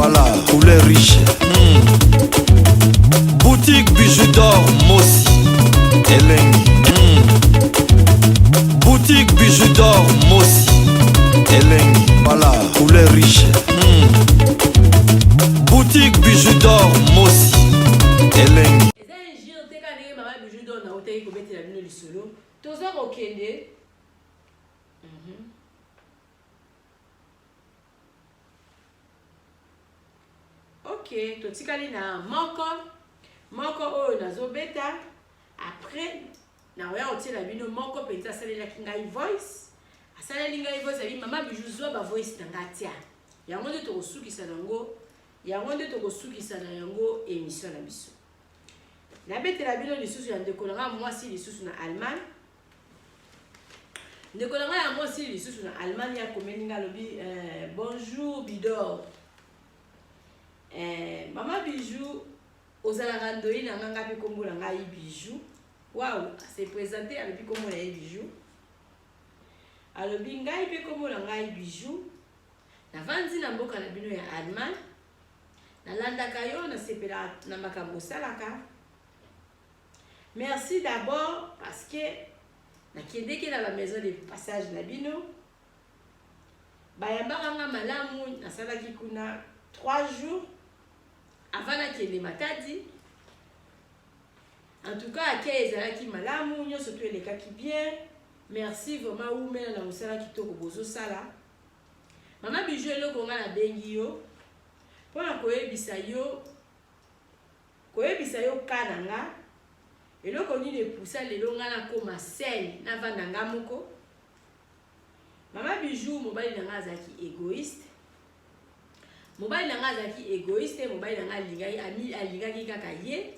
Voilà, couleur riche. Boutique Bijou d'or Mossi. Elengi. Boutique Bijou d'or Mossi. Elengi. Voilà, couleur riche. Boutique Bijou d'or Mossi. Elengi. Eza injure te kaka ndenge mama Bijou d'or nautaki kobetela bino lisolo. Toza kokende. Ok, totikali na moko moko oyo nazobeta après nakoya kotiela bino moko mpenza asalelaki ngai voice asaleli ngai voice abi mama Bijou zwa ba voice na ngai tia yango nde tokosukisa nango yango nde tokosukisa na yango émission na biso. Nabetela bino lisusu ya ndeko na ngai mwasi lisusu na Allemagne. Ndeko na ngai ya mwasi lisusu na Allemagne akomeli ngai alobi bonjour Bidor. Mama Bijou ozalaka ndoyi na ngai, ngai mpe kombo na ngai Bijou. Waouh, se présenter alobi kombo na ye Bijou. Alobi ngai mpe kombo na ngai Bijou. Navandi na mboka na bino ya Allemagne. Nalandaka yo, nasepelaka na makambo osalaka. Merci d'abord parce que nakendeki na ba maison de passage na bino. Bayambaka nga malamu, nasalaki kuna 3 jours avant nakende Matadi. En tout cas, accueil ezalaki malamu, nyonso to elekaki bien. Merci vraiment umela na mosala kitoko bozosala. Mama Bijou eloko nga nabengi yo mpona koyebisa yo ka na nga eloko nini epusa lelo nga nakoma seule navanda nga moko. Mama Bijou mobali na nga azalaki égoïste. Mobali na nga azalaki égoïste, mobali na nga alingaki ami alingaki kaka ye.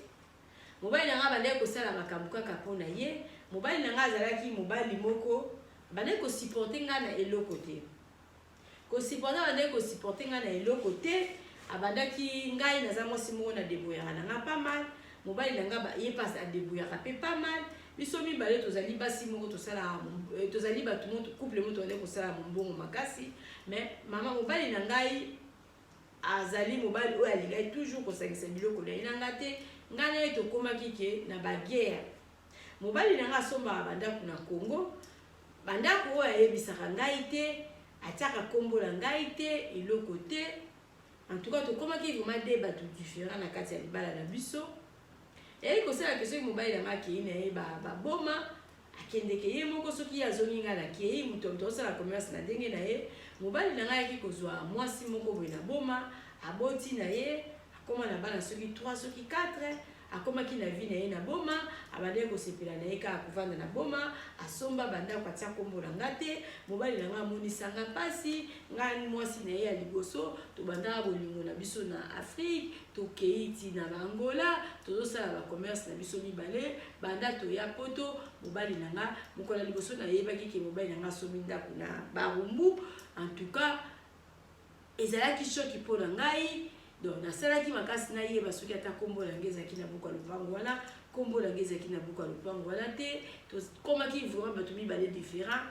Mobali na nga abandaki kosala makambo kaka mpona ye. Mobali na nga azalaki mobali moko abandaki kosupporte nga na eloko te. Kosupporte abandaki kosupporte nga na eloko te. Abandaki ngai naza mwasi moko na débrouillaka na nga pas mal. Mobali na nga ye passe adébrouillaka pe pas mal. Biso mibale tozali basi moko tosalaka tozali bato moko couple moko tozali kosala mombongo makasi. Mais mama mobali na ngai azali mobali oyo alingaki toujours kosangisa biloko na ye na nga te. Ngai na ye tokomaki ke na ba guerre. Mobali na nga asombaka bandako na Congo, bandako oyo ayebisaka ngai te, atiaka kombo na ngai te, eloko te. En tout cas tokomaki vraiment de bato différent na kati ya libala na biso. Eyaki kosala ke soki mobali na nga akei na ye baboma, akendeke ye moko, soki ye azongi ngai nakei, moto moto azosala commerce na ndenge na ye. Mobali na ngai ayaki kozwa mwasi moko boye na boma, aboti na ye, akoma na bana soki 3 soki 4, akomaki na vie na ye na boma, abandaki kosepela na ye kaka kovanda na boma, asomba bandako atia kombo na nga te. Mobali na nga amonisa nga pasi, ngai mwasi na ye ya liboso, tobandaka bolingo na biso na Afrique, tokei ti na ba Angola, tozosala ba commerce na biso mibale, banda toya poto, mobali na nga, mokolo ya liboso nayebaki ke mobali na nga asombi ndako na Barumbu. En tout cas, ezalaki choc mpo na ngai. Donc nasalaki makasi nayeba soki ata kombo na ngai ezalaki na buku ya lopango wana, kombo na ngai ezalaki na buku ya lopango wana te. Tokomaki vraiment bato mibale différent.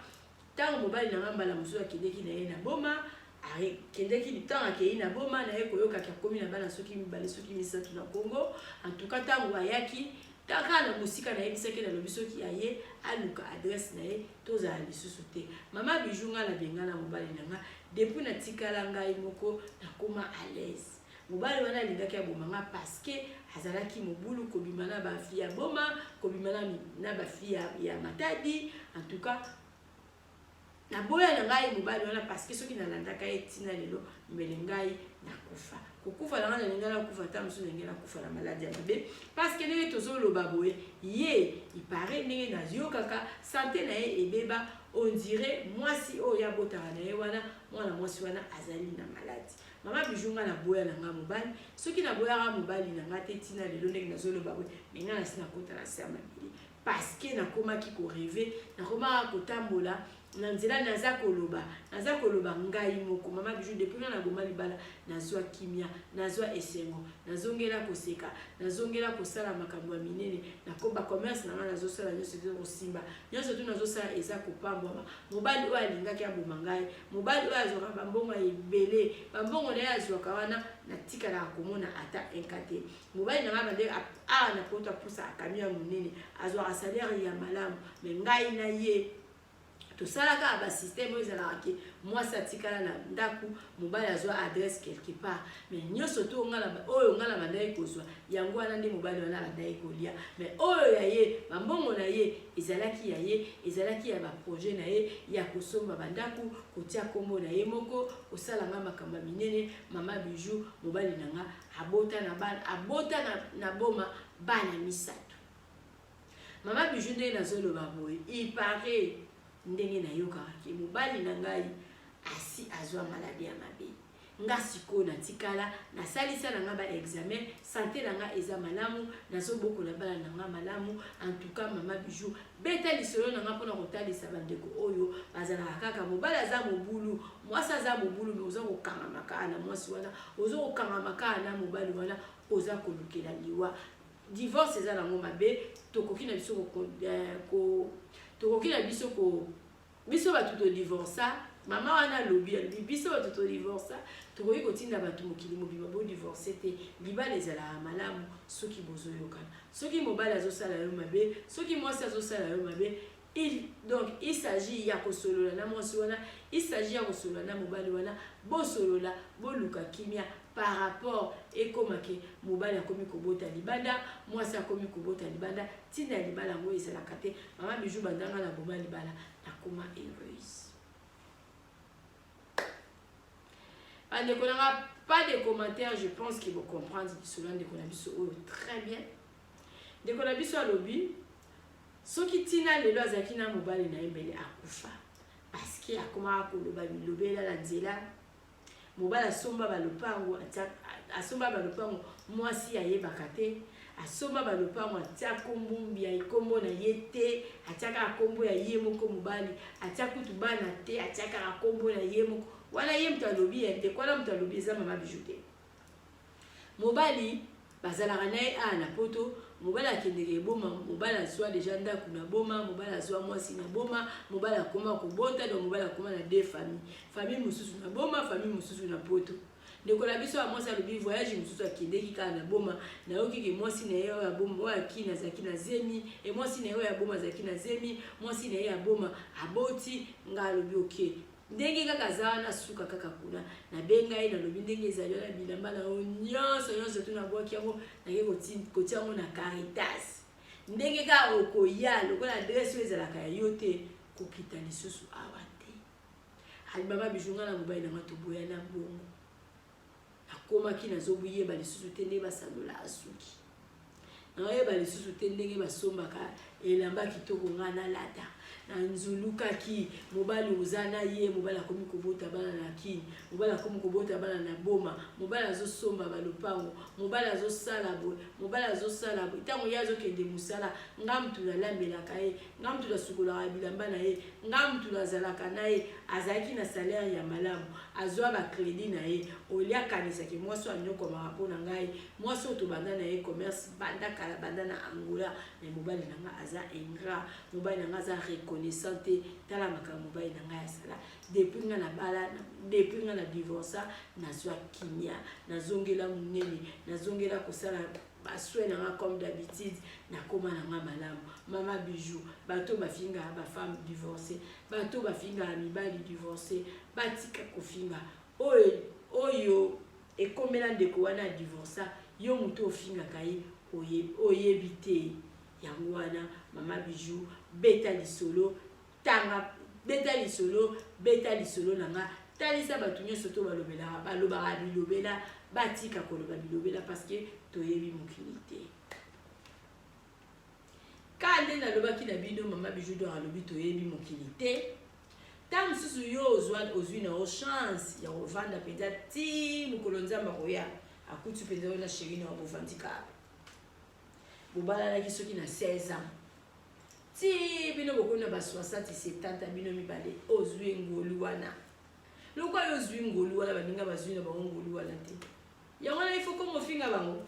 Ntango mobali na ngai mbala mosusu akendeki na ye na boma, akendeki ntango akei na boma na ye koyokaki akomi na bana soki mibale soki misato na Congo. En tout cas ntango ayaki kaka na mosika nayebisaki nalobi soki aye aluka adresse na ye tozala lisusu te. Mama Bijou ngai nabengana mobali na nga depuis natikala ngai moko nakoma à l'aise. Mobali wana alingaki aboma nga parce que azalaki mobulu kobima na ba fille ya boma, kobima na ba fille ya Matadi. En tout cas naboya na ngai mobali wana parce que soki nalandaka ye ntina lelo mbele ngai nakufa. Kokufa na ngai nalinga nakufa ata mosusu ndenge nakufa na maladi ya mabe parce que ndenge tozoloba boye ye ipare ndenge nayokaka sante na ye ebeba, on dirait mwasi oyo abotaka na ye wana mwana mwasi wana azali na maladi. Mama Bijou ngai naboya na ngai mobali, soki naboyaka mobali na ngai te ntina lelo ndenge nazoloba boye me ngai nasi nakota na se ya mabele parce que nakomaki korêver, nakomaka kotambola. Na nzela naza koloba, naza koloba ngai moko. Mama Bijou, depuis nga naboma libala, nazwa kimia, nazwa esengo, nazongela koseka, nazongela kosala makambo ya minene, na ba commerce na nga nazosala nyonso eza kosimba, nyonso tu nazosala eza kopambwama. Mobali oyo alingaki aboma ngai, mobali oyo azwaka bambongo ya ebele, bambongo na ye azwaka wana, natikalaka komona ata inka te. Mobali na ngai bande awa na poto apusa camion ya monene, azwaka salaire ya malamu, mais ngai na ye tosalaka ba système oyo ezalaka ke mwasi atikala na ndako, mobali azwa adresse quelque part. Mais nyonso to oyo nga na bandaki kozwa yango wana nde mobali wana abandaki kolia. Mais oyo ya ye, bambongo na ye ezalaki ya ye, ezalaki ya baprojet na ye ya kosomba bandako, kotia nkombo na ye moko, kosala nga makambo ya minene. Mama Bijou, mobali na nga abota na bana, abota na boma bana misato. Mama Bijou, ndenge nazoloba boye, il paraît, ndenge nayokaka ke mobali na ngai asi azwa maladie ya mabe. Nga sikoyo natikala nasalisa na nga ba examen, santé na nga eza malamu, nazobokola bana na nga malamu. En tout cas, Mama Bijou, beta lisolo na nga mpona kotalisa bandeko oyo bazalaka kaka mobali aza mobulu, mwasi aza mobulu, mais oza kokangama kaka na mwasi wana, oza kokangama kaka na mobali wana, oza kolukela liwa. Divorce eza nango mabe. Tokoki na biso ko biso bato todivorsa. Mama wana alobi biso bato todivorsa, tokoki kotinda bato mokili mobima bodivorce te. Libala ezalaka malamu soki bozoyokana. Soki mobali azosala yo mabe, soki mwasi azosala yo mabe, donc il s'agit ya kosolola na mwasi wana, il s'agit ya kosolola na mobali wana. Bosolola, boluka kimia par rapport ekomake mobali akomi kobota libanda, mwasi akomi kobota libanda, ntina ya libala yango ezalaka te. Mama Bijou, bandanga na boma libala, nakoma heureuse. Bandeko nanga, pas de commentaire. Je pense que bocomprendre lisolo ya ndeko na biso oyo très bien. Ndeko na biso alobi soki ntina lelo azalaki na mobali na ye, mbele akufa, parce que akomaka koloba bilobela na nzela. Mobali asomba balopango, asomba balopango, mwasi ayebaka te. Asomba balopango, atia kombo ya kombo na ye te, atia kaka kombo ya ye moko. Mobali atia kutu bana te, atia kaka kombo na ye moko wana. Ye moto alobi ye, ndeko wana moto alobi, eza Mama Bijou te. Mobali bazalaka na ye awa na poto, mobali akendeke eboma, mobali azwa déjà ndako na boma, mobali azwa mwasi na boma, mobali akoma kobota. Donc mobali akoma na deux famille, famille mosusu na boma, famille mosusu na poto. Ndeko na biso ya mwasi alobi voyage mosusu akendeki kaka na boma, nayoki ke mwasi na ye oyo ya boma, oyo akini, azalaki na zemi. E mwasi na ye oyo ya boma azalaki na zemi, mwasi na ye ya boma aboti. Nga alobi oke ndenge kaka aza wana, suka kaka kuna. Nabenga ye, nalobi ndenge ezali wana, bilamba na yo nyonso nyonso tu nabwaki yango, nake kotia yango na Caritas. Ndenge kaka okoya, lokola adresse oyo ezalaka ya yo te, kokita lisusu awa te. Alibama Bijou, nga na mobali nanga toboya na bongo. Nakomaki nazoyeba lisusu te ndenge basanola asuki, naoyeba lisusu te ndenge basombaka elamba kitoko nga nalata. Nanzulukaki mobali oza na ye, mobali akomi kobota bana na kini, mobali akomi kobota bana na boma, mobali azosomba balopango, mobali azosala boye, mobali azosala boye. Ntango ye azokende mosala, nga mutu nalambelaka ye, nga mutu nasukolaka bilamba na ye, nga mutu nazalaka na ye. Azalaki na salaire ya malamu, azwa bacrédit na ye. Olia akanisaki mwasi oyo anyokwamaka mpo na ngai, mwasi oyo tobanda na ye commerce banda kala, banda na Angola. Mais mobali na nga aza ingrat, mobali na nga aza reconnaissant te. Tala makambo mobali na ngai asala depuis nga na bala, depuis nga na divorça. Nazwa kimia, nazongela monene, nazongela kosala basoin na nga comme d'habitude, nakóma na nga malamu. Mama Bijou, bato bafingaka bafemme divorcé, bato bafingaka mibali divorcé, batika kofinga. Oyo oyo ekomela ndeko wana adivorça, yo moto ofingaka ye, oyebi te yango wana. Mama Bijou, beta lisolo, tanga, beta lisolo, beta lisolo na nga. Talisa bato nyonso to balobelaka, balobaka bilobela, batika koloba bilobela, parce que toyebi mokili te. Ka nde nalobaki na bino, Mama Bijou d'Or alobi toyebi mokili te. Ntango mosusu yo ozwi na yo chance ya kovanda mpenza ti mokolo Nzambe akoya, akuti mpenza oyo na chéri na yo, bovandi kaka, bobalanaki soki na 16 ans. Ti bino bokomi na ba 60 70 bino mibale ozui ngolu wana. Lokola yo ozui ngolu wana baninga bazui na bango ngolu wana te. Yango wana il faut koma ofinga bango.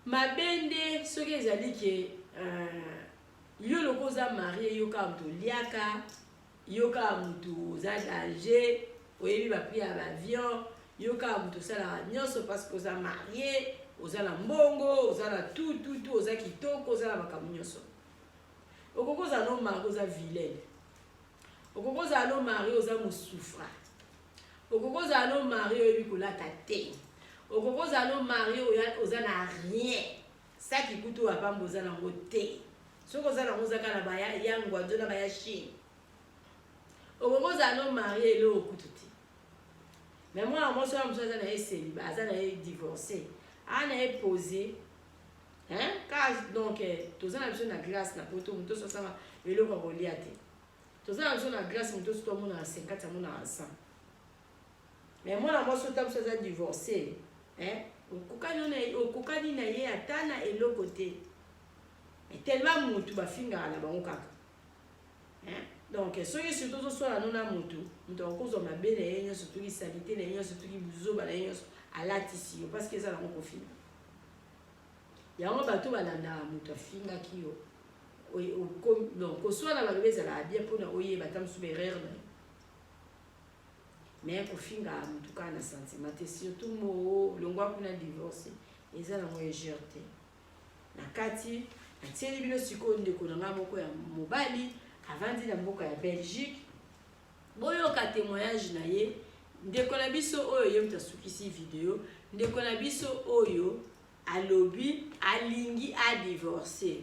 Mabe nde soki ezali ke euh, yo lokola oza marie yo kaka moto oliaka yo kaka moto oza danger oyebi ba prix ya ba avion yo kaka moto osalaka nyonso parce que oza marie oza na mbongo oza na tout tout tout oza kitoko oza na makambo nyonso okoki ozala no marie oza vilaine okoki ozala no marie oza mosufra okoki ozala no marie oyebi kolata te okoki ozala no marie oza na rien saki kutu oyo apamba oza nango te soki oza nango oza kaka na baya ya ngwanzo na baya chine okoki ozala no marie eloko kutu te me mwana mwasi wana mosusu aza na ye celiba aza na ye divorce aa na ye pose hein ka donc eh, toza na biso na glace na poto moto oso asanga eloko ya kolia te toza na biso na glace moto oso tomonaka 50 amonaka 100 mais mwana mwasi ota mosusu aza divorce hein okokani na ye ata na eloko te mais tellement mutu bafingaka na bango kaka hein donc soki surtout ozoswala no na mutu mutu akokozwa mabe na ye nyonso toki salite na ye nyonso toki buzoba na ye nyonso alatisi yo parce que eza nango kofinga yango bato balandaka moto afingaki yo donc koswana balobi ezalaka bien mpona oyeba ata mosusu baerreur na yo mais kofingaka motu kaka na sentiment te surtout moo longwa kuna divorce eza nango injure te Na kati, natieli bino sikoyo ndeko na ngai moko ya mobali avandi na mboka ya Belgique. Boyoka temoignage na ye. Ndeko na biso oyo ye moto asukisi video. Ndeko na biso oyo alobi alingi a divorcer.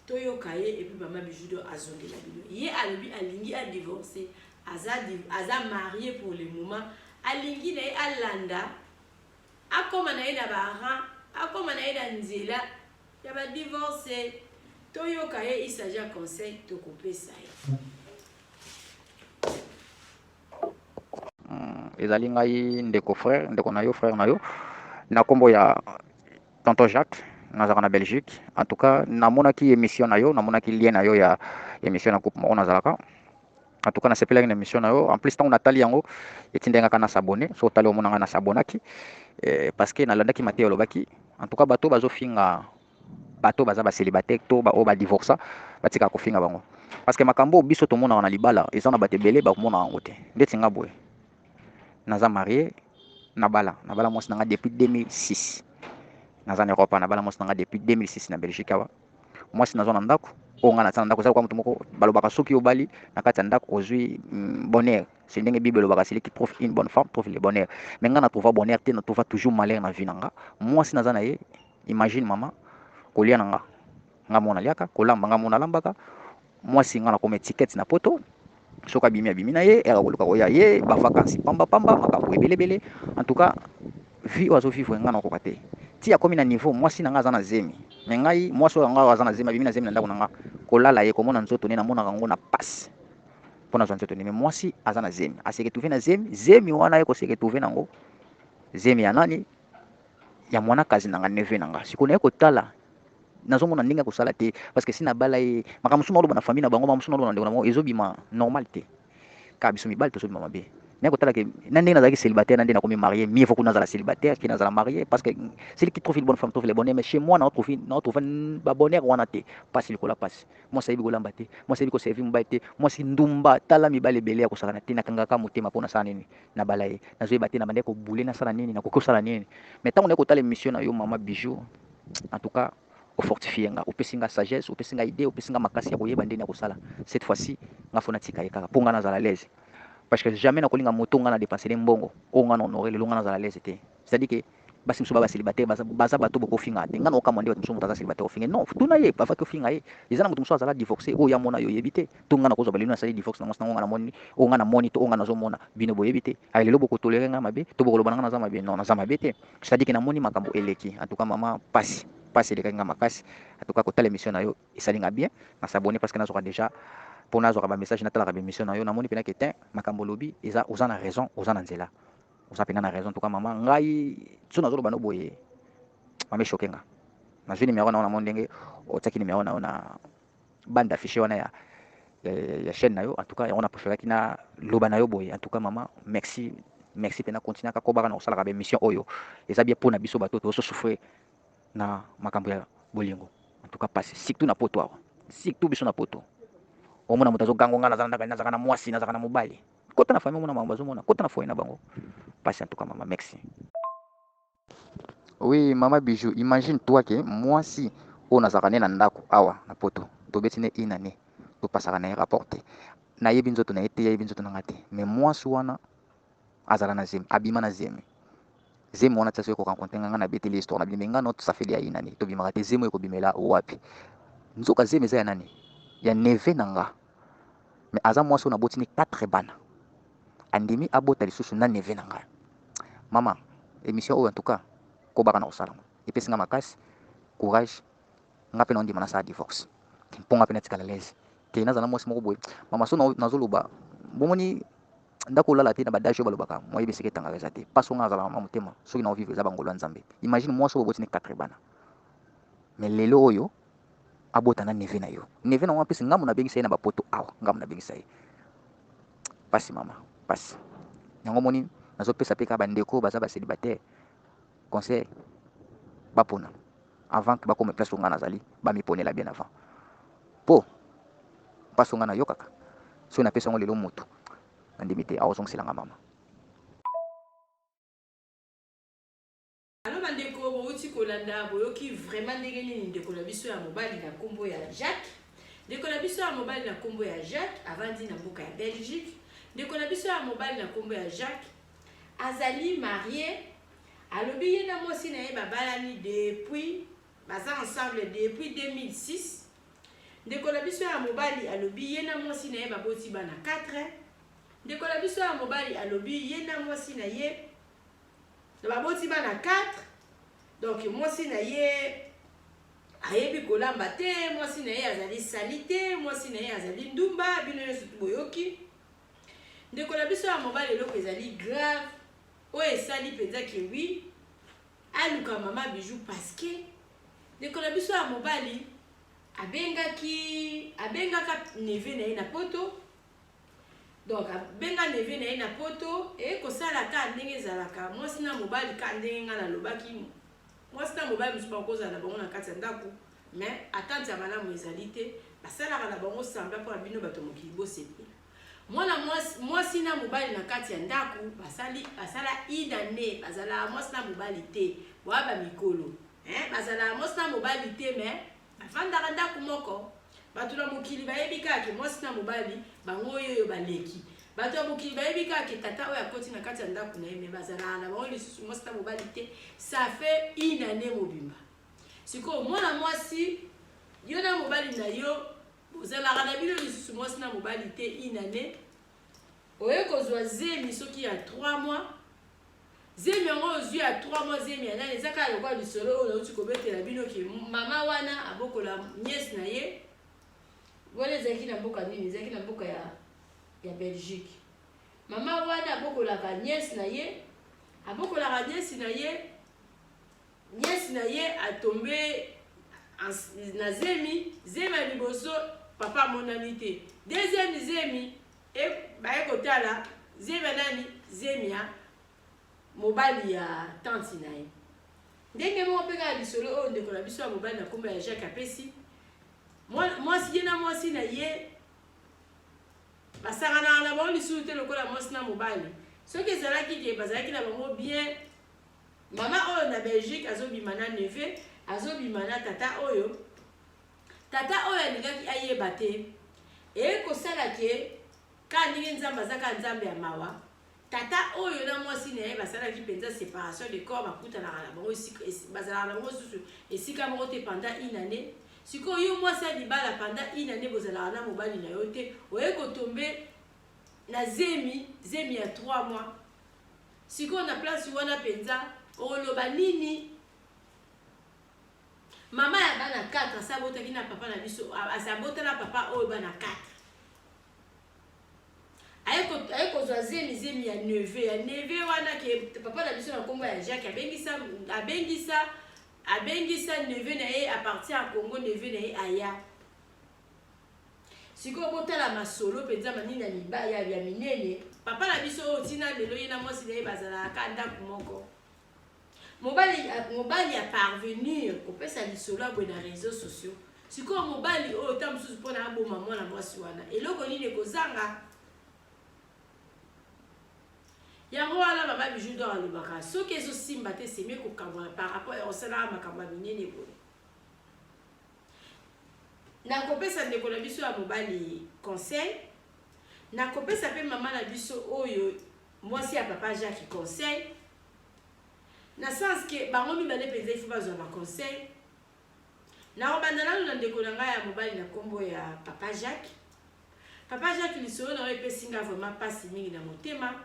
Toyoka ye et puis mama Bijou d'or azongela bino. Ye alobi alingi a divorcer. Aza, aza marie pour le moment. Alingi na ye alanda Akoma na ye na ba rang, akoma na ye na nzela ya ba divorce. Toyoka ye, il s'agit ya conseil tokopesa ye. Ezali ngai ndeko frère, ndeko na yo frère na yo na kombo ya tonton Jacques, nazalaka na Belgique. En tout cas namonaki emission na yo, namonaki lien na yo ya emission na groupe moko nazalaka. En tout cas nasepelaki na emission na yo. En plus ntango natali yango etindaki nga kaka na s'abonner. Soki otali omona nga na s'abonnaki eh, parce que nalandaki mateya olobaki. En tout cas bato bazofinga bato baza ba célibataire to ba oyo ba divorça batikaka kofinga bango parce que makambo oyo biso tomonaka na libala eza na bato ebele bakomonaka yango te. Ndeti nga boye naza marie, nabala nabala mwasi na nga depuis 2006 naza na Europe, nabala mwasi na nga depuis 2006 na Belgique awa. Mwasi nazwa na ndako oyo ngai natia na ndako eza lokola moto moko balobaka soki obali na kati ya ndako ozwi bonheur. C'est ndenge Bible elobaka, celui qui trouve une bonne femme trouve le bonheur. Mais ngai na trouva bonheur te, na trouva toujours malheur na vie na nga. Mwasi naza na ye, imagine mama, kolia na nga nga moko naliaka, kolamba nga moko nalambaka. Mwasi nga nakoma etiquette na poto, soki abimi abimi na ye, aka koluka koya ye ba vacances pamba pamba, makambo ebele ebele. En tout cas vie oyo azo vivre nga nakoka te. Ti akomi na niveau mwasi na nga aza na zemi, mais ngai mwasi oyo nga aza na zemi, abimi na zemi na ndako na nga, kolala ye komona nzoto ne namonaka yango na pasi mpo nazwa nzoto ne. Mais mwasi aza na zemi, a se retrouver na zemi, zemi wana ye ko se retrouver nango zemi ya nani? Ya mwana kazi na nga, neveu na nga. Sikoyo naye kotala nazomona ndenge ya kosala te parce que si nabala ye makambo mosusu naoloba na famille na bango, makambo mosusu naoloba na ndeko na bango ezobima normal te. Kaka biso mibali tozobima mabe. Naye kotala ke na ndenge nazalaki célibataire na ndenge nakomi marié, mieux vaut kuna nazala célibataire ke nazala marié parce que celui qui trouve une bonne femme trouve le bonheur. Mais chez moi na trouve, na trouve ba bonheur wana te. Pasi likola pasi. Mwasi ayebi kolamba te, mwasi ayebi koservir mobali te, mwasi ndumba. Tala mibali ebele ya kosakana te. Nakangaka motema mpo nasala nini? Nabala ye, nazoyeba te nabandaki kobule nasala nini, nakoki kosala nini. Mais ntango naye kotala émission na yo mama Bijou, en tout cas ofortifie nga, opesi nga sagesse, opesi nga idée, opesi nga makasi ya koyeba ndenge ya kosala. Cette fois-ci nga fo natika ye kaka mpo nga nazala à l'aise, parce que jamais nakolinga moto nga na dépenser mbongo oyo nga na honoré lelo nga nazala à l'aise te. C'est-à-dire que basi mosusu ba ba célibataire baza, baza bato bokofinga te. Nga na okamwa nde bato mosusu moto aza célibataire ofinga non, tuna ye bafaki ofinga ye. Eza na moto mosusu azala divorcé oyo ya mona yo oyebi te. To nga nakozwa balelo nasali divorce na mwasi na ngo nga namoni oyo nga namoni to oyo nga nazomona bino boyebi te. Ay lelo bokotolere nga mabe to bokoloba na nga naza mabe? Non, naza mabe te. C'est-à-dire que namoni makambo eleki. En tout cas mama pasi pasi elekaki nga makasi. En tout cas kotala émission na yo esali nga bien. Na s'abonner parce que nazwaka déjà mpo nazwaka ba message, natalaka ba émission na yo, namoni mpena ke te makambo olobi eza oza na raison, oza na nzela, oza mpena na raison. En tout cas mama ngai so nazoloba no boye mama echoke nga. Nazwi numero na yo, namoni ndenge otiaki numero na yo na bande affiche wana ya ya chaîne na yo. En tout cas, yango na préféraki na loba na yo boye. En tout cas, mama, merci, merci mpena. Continue kaka, kobaka na kosalaka baémission oyo, eza bien mpona biso bato tozosouffrir na makambo ya bolingo. En tout cas, pasi, surtout na poto awa, surtout biso na poto. Omona moto azogango: "Nga nazalaka na mwasi, nazalaka na mobali." Kota na famille, omona makambo bazomona, kota na foyer na bango, pasi. En tout cas, mama, merci. Oui, mama Bijou, imagine toi ke mwasi oyo nazalaka ne na ndako awa na poto, tobeti ne une année, topasaka na ye rapport te, nayebi nzoto na ye te, yayebi nzoto na nga te. Mais mwasi wana azala na zemi, abima na zemi. Zemi wana tia, soki korencontre nga, nga nabeteli histoire na bino. Me nga no, safeli ya une année tobimaka te, zemi oyo ekobimela wapi? Nzoka zemi eza ya nani? Ya neveu na nga. Mais aza mwasi oyo naboti ni 4 bana, andimi abota lisusu na neveu na ngai. Mama, émission oyo, en tout cas, kobaka na kosala ngo, epesi nga makasi, courage. Nga mpe naondima nasala divorce mpo nga mpe natikala l'aise ke nazala mwasi moko boye. Mama, so nazoloba, bomoni ndako olala te na badage oyo balobaka, moyebi esika etangaka eza te. Mpasi nga azalaka ma motema soki na ovivre, eza bangolo ya Nzambe. Imagine mwasi oyo boboti ne 4 bana, mais lelo oyo abota na neveu na yo. Neveu na ngo mpesi ngambo nabengisa ye na bapoto awa, ngambo nabengisa ye. Pasi, mama, pasi. Yango moni nazopesa mpe kaka bandeko baza bacélibataire conseil: bapona avant ke bakoma place oyo nga nazali, bamiponela bien avant, mpo mpasi oyo nga nayokaka, soki napesi yango lelo motu, nandimi te akozongiselanga, mama. Alo bandeko, bouti kolanda, boyoki vraiment ndenge nini ndeko na biso ya mobali na nkombo ya Jacques, ndeko na biso ya mobali na nkombo ya Jacques avandi na mboka ya Belgique. Ndeko na biso ya mobali na nkombo ya Jacques azali marié. Alobi ye na mwasi na ye babalani depuis, baza ensemble depuis 2006. Ndeko na biso ya mobali alobi ye na mwasi na ye baboti bana 4. Ndeko na biso ya mobali alobi ye na mwasi na ye baboti bana 4. Donc mwasi na ye ayebi kolamba te, mwasi na ye azali sali te, mwasi na ye azali ndumba. Bino nyonso boyoki ndeko na biso ya mobali. Eloko ezali grave oyo esali mpenza ke wi aluka mama Bijou, parce que ndeko na biso ya mobali abengaki, abengaka neveu na ye na poto. Donc abenga neveu na ye na poto, eye kosala ka ndenge ezalaka mwasi na mobali, ka ndenge ngai nalobaki, mwasi na mobali mosusu bakozala na bango na kati ya ndako, mais entente ya malamu ezali te. Basalaka na bango semblant mpona bino bato mokili bosepela. Mwana mwasi na mobali na kati ya ndako basali, basala une année, bazalaka mwasi na mobali te. Boya bamikolo, bazalaka mwasi na mobali te, mais bafandaka ndako moko. Bato na mokili bayebi kaka ke mwasi na mobali bango oyo oyo baleki. Bato ya mokili bayebi kaka ke tata oyo akoti na kati ya ndako na ye, mais bazalaka na bango lisusu mwasi na mobali te. Ça fait une année mobimba. Sikoyo mwana mwasi, yo na mobali na yo bozalaka na bino lisusu mwasi na mobali te une année, oye kozwa zemi soki ya 3 mois. Zemi yango ozwi ya 3 mois, zemi ya nani? Eza kaka lokola lisolo oyo nauti kobetela bino ke mama wana abokola nièce na ye wana. Ezalaki na mboka nini? Ezalaki na mboka ya Belgique. Mama wana abokolaka nièce na ye, abokolaka nièce na ye. Nièce na ye atombe na zemi. Zemi ya liboso, papa amonani te. Deuxième zemi, baye kotala zemi ya nani? Zemi ya mobali ya tante na ye. Ndenge moko mpe kaka lisolo oyo ndeko na biso ya mobali na nkombo ya Jacques apesi. Mwasi, ye na mwasi na ye basanganaka na bango lisusu te lokola mwasi na mobali. Soki ezalaki ke bazalaki na bango bien, mama oyo na Belgique azobima na neveu, azobima na tata oyo, tata oyo alingaki ayeba te. Eye kosala ke kaka ndenge Nzambe aza kaka Nzambe ya mawa, tata oyo na mwasi na ye basalaki mpenza séparation de corps. Bakutanaka na bango, bazalaka na bango susu esika moko te pendant une année. Sikoyo yo mwasi ya libala, pendant une année bozalaka na mobali na yo te, oye kotombe na zemi, zemi ya 3 mois. Sikoyo na place wana mpenza oloba nini? Mama ya bana 4, asa abotaki na papa na biso, asa abota na papa oyo bana 4, aye kozwa zemi, zemi ya neveu, ya neveu wana ke papa na biso na nkombo ya Jacques abengisa, abengisa. Abengisa neveu na ye a partir ya Congo, neveu na ye aya. Sikoyo botala masolo mpenza manini ya mibaya ya minene. Papa na biso oyo tina lelo ye na mwasi na ye bazalaka kaka ndako moko. Mobali, mobali a parvenir kopesa lisolo ya boye na réseaux sociaux. Sikoyo mobali oyo ta mosusu mpo na aboma mwana mwasi wana, eloko nini ekozanga? Yango wana mama Bijou d'or alobaka soki ezo simba te c'est mieux kokabwana par rapport ya kosalaka makambo ya minene boye. Nakopesa ndeko na biso ya mobali conseil, nakopesa pe mama na biso oyo mwasi ya papa Jacques conseil na sens que bango mibale penza il faut bazwa ba conseil. Nakobanda nanu na ndeko na ngai ya mobali na kombo ya papa Jacques. Papa Jacques lisolo na yo epesi nga vraiment pasi mingi na motema.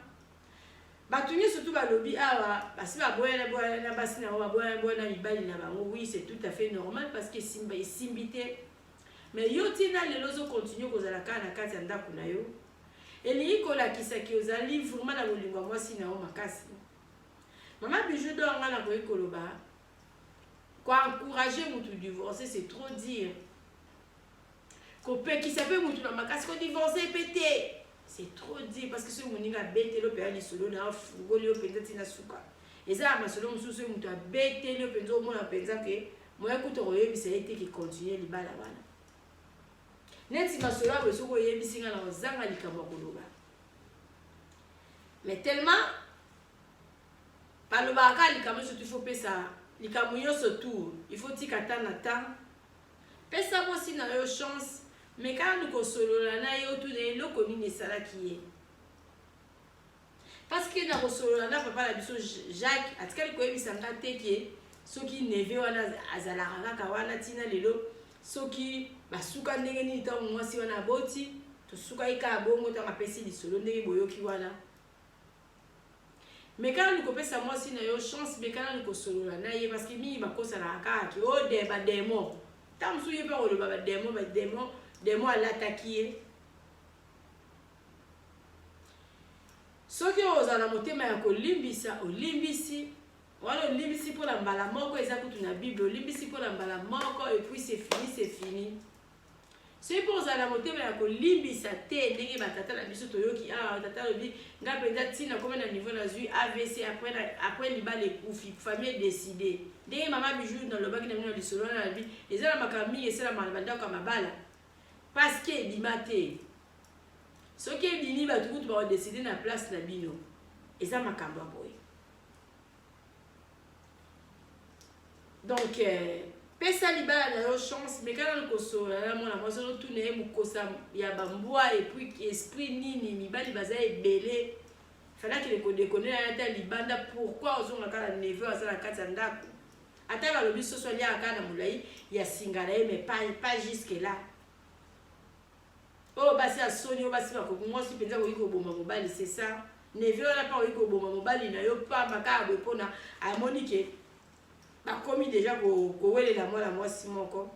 Batu nionso tout balobi awa basi baboyana boyana na basi na bango baboyana boyana na mibali na bango oui c'est tout à fait normal parce que esimba esimbi te. Mais yo ti na lelo ozo continuer kozala kaka na kati ya ndaku na yo. Elingi kolakisa ke ozali vraiment na bolingo ya mwasi na yo makasi. Maman Bijou d'or nga nakoki koloba ko encourager mutu divorcer c'est trop dire. Kopekisa pe mutu na makasi ko divorcer pe te. C'est trop dire parce que soki moninga abeteli yo mpenza lisolo na yo afungoli yo mpenza ti na suka. Eza na masolo mosusu soki mutu abeteli yo mpenza omona mpenza ke moyen kutu okoyebisa ye te ke continuer libala wana. Neti masolo ya boye soki oyebisi nga na kozanga likambo ya koloba. Mais tellement balobaka kaka likambo nyonso tu faut pesa likambo nyonso tout il faut tika temps na temps. Pesa mwasi na yo chance, meka nanu kosolola na ye otuna ye eloko nini esalaki ye. Parce que na kosolola na papa na biso Jacques atikali koyebisa nga te ke soki neveu wana azalaka kaka wana tina lelo soki basuka ndenge nini ntango mwasi wana aboti tosukaki kaka bongo ntango apesi lisolo ndenge boyoki wana. Meka nanu kopesa mwasi na yo chance, meka nanu kosolola na ye parce que mingi bakosanaka kaka ke oh de ba demon. Tango mosusu ye pe akoloba ba demon, ba demon, demon alataki ye. Soki ozala na motema ya kolimbisa, olimbisi. Wana olimbisi mpo na mbala moko, eza kutu na Bible, olimbisi mpo na mbala moko et puis c'est fini, c'est fini. Soki mpe ozala na motema ya kolimbisa te ndenge ba tata na biso toyoki awa tata alobi nga mpenza ti nakomi na niveau nazui avc après na après libala ekufi famille e decide ndenge mama Bijou nalobaki na bino na lisolo wana nalobi eza na makambo mingi esalamaka na bandako ya mabala parce que ebima te soki ebimi bato kutu bako decide na place na bino eza makambo ya boye. Donc pesa libala na yo chance, meka nanu kosolola na mwana mwasi wana otuna ye mokosa ya ba mbwa et puis esprit nini, mibali baza ebele fallait akende ko deconner na ye ata libanda, pourquoi ozonga kaka na neveu aza na kati ya ndaku? Ata balobi soso aliaka kaka na molayi ya singa na ye mais pas, pas jusque là. Oyo basi ya soni, oyo basi bakoki, mwasi penza akoki koboma mobali c'est ça. Neveu wana pe akoki koboma mobali na yo pamba kaka boye pona amoni ke bakomi dejà kowelela mwana mwasi moko.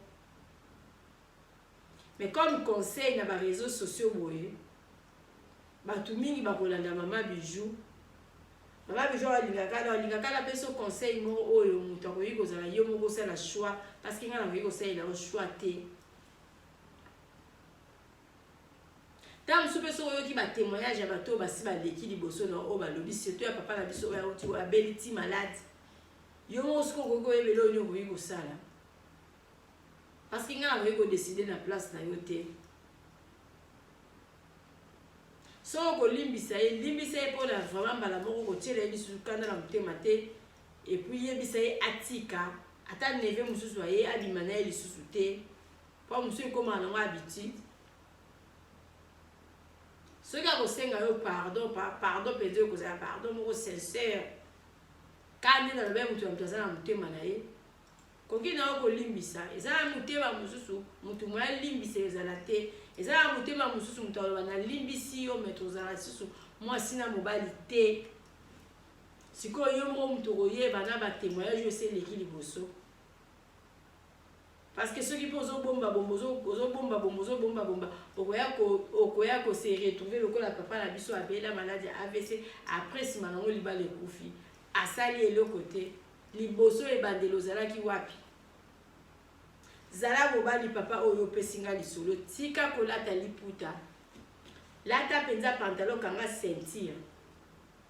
Mais comme conseil na ba reseaux sociaux boye, batu mingi bakolanda mama Bijou. Mama Bijou alingaka na alingaka na peso conseil moko oyo mutu akoki kozala yo moko osala choix parce que nga nakoki kosalela yo choix te. Tango mosusu pe soki oyoki ba temoignage ya bato oyo basi baleki liboso na yo oyo balobi surtout ya papa na biso oyo awuti abeli ti malade yo moko sikoyo okoki koyeba eloko nini okoki kosala parce que ngai nakoki ko decider na place na yo te. Soki okolimbisa ye limbisa ye pona vraiment mbala moko kotiela ye lisusu kanda na motema te et puis yebisa ye atika ata neveu mosusu aye abima na ye lisusu te Po mosusu ekomaka nango habitude. Soki akosenga yo pardon, pardon penza ekozala pardon moko sincère. Kaka nde nalobaki moto na moto aza na motema na ye. Koki na yo kolimbisa. Eza na motema mosusu moto moye alimbisa ezala te. Eza na motema mosusu moto aloba nalimbisi yo mais tozala lisusu mwasi na mobali te. Sikoyo yo moko moto okoyeba na ba temoignage oyo esi eleki liboso. Parce que soki pe ozo bomba bomba ozo bomba bomba ozo bomba bomba okoya ko okoya ko se retrouver lokola papa na biso abela malade ya avc après sima nango libala ekufi asali eloko te. Liboso ebandeli ozalaki wapi? Zala mobali papa oyo opesi nga lisolo tika kolata liputa lata penza pantalon kanga ceinture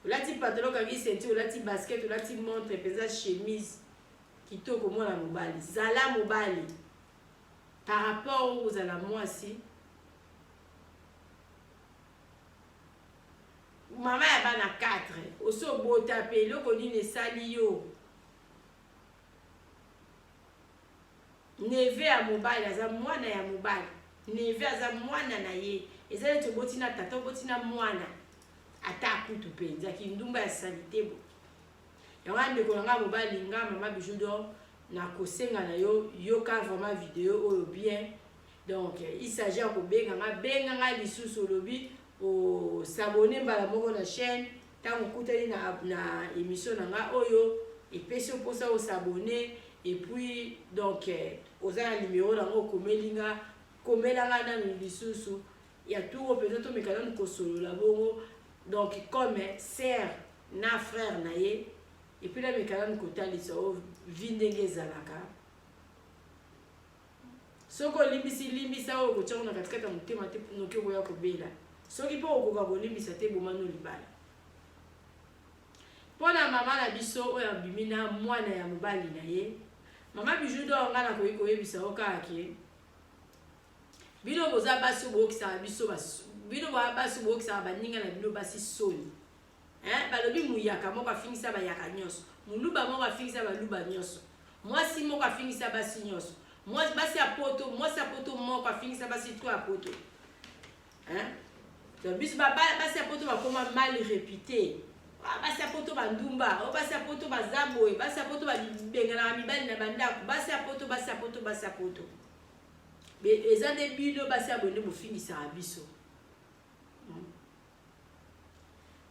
olati pantalon okangi ceinture olati basket olati montre penza chemise kitoko mwana mobali zala mobali par rapport okozala mwasi mama ya bana 4 osi obota pe eloko nini esali yo Neveu ya mobali aza mwana ya mobali. Neveu aza mwana na ye. Eza neti oboti na tata oboti na mwana. Ata kutu penza kindumba ya salite bo. Yango wana ndeko na nga mobali nga mama Bijou d'or na kosenga na yo yoka vraiment video oyo bien. Donc il s'agit ya kobenga nga benga nga lisusu olobi o s'abonner mbala moko na chaîne Tango okutani na na emission na nga oyo epesi yo posa o s'abonner et puis donc oza na numero na nga okomeli nga komela nga nanu lisusu ya tour oyo penza tomeka nanu kosolola bongo donc comme sœur na frère na ye et puis nameka nanu kotalisa yo vie ndenge ezalaka. Soki olimbisi, limbisa oyo kotia yango na katikati ya motema te noki okoya kobela. Soki pe okoka kolimbisa te boma no libala. Pona mama na biso oyo abimi na mwana ya mobali na ye, mama Bijou d'or nga nakoki koyebisa yo kaka ke bino boza basi oyo boyokisaka biso bino boza basi oyo boyokisaka baninga na bino basi soni. Hein, balobi muyaka moko afingisa bayaka nyonso, muluba moko afingisa baluba nyonso. Mwasi moko afingisa basi nyonso. Mwasi basi ya poto, mwasi ya poto moko afingisa basi trop ya poto. Hein? Donc biso ba basi ya poto bakoma mal réputé. Ah, basi ya poto bandumba, oh, basi ya poto baza boye, basi ya poto babenganaka mibali na bandako, basi ya poto, basi ya poto, basi ya poto. Eza nde bino basi ya boye nde bofingisaka biso.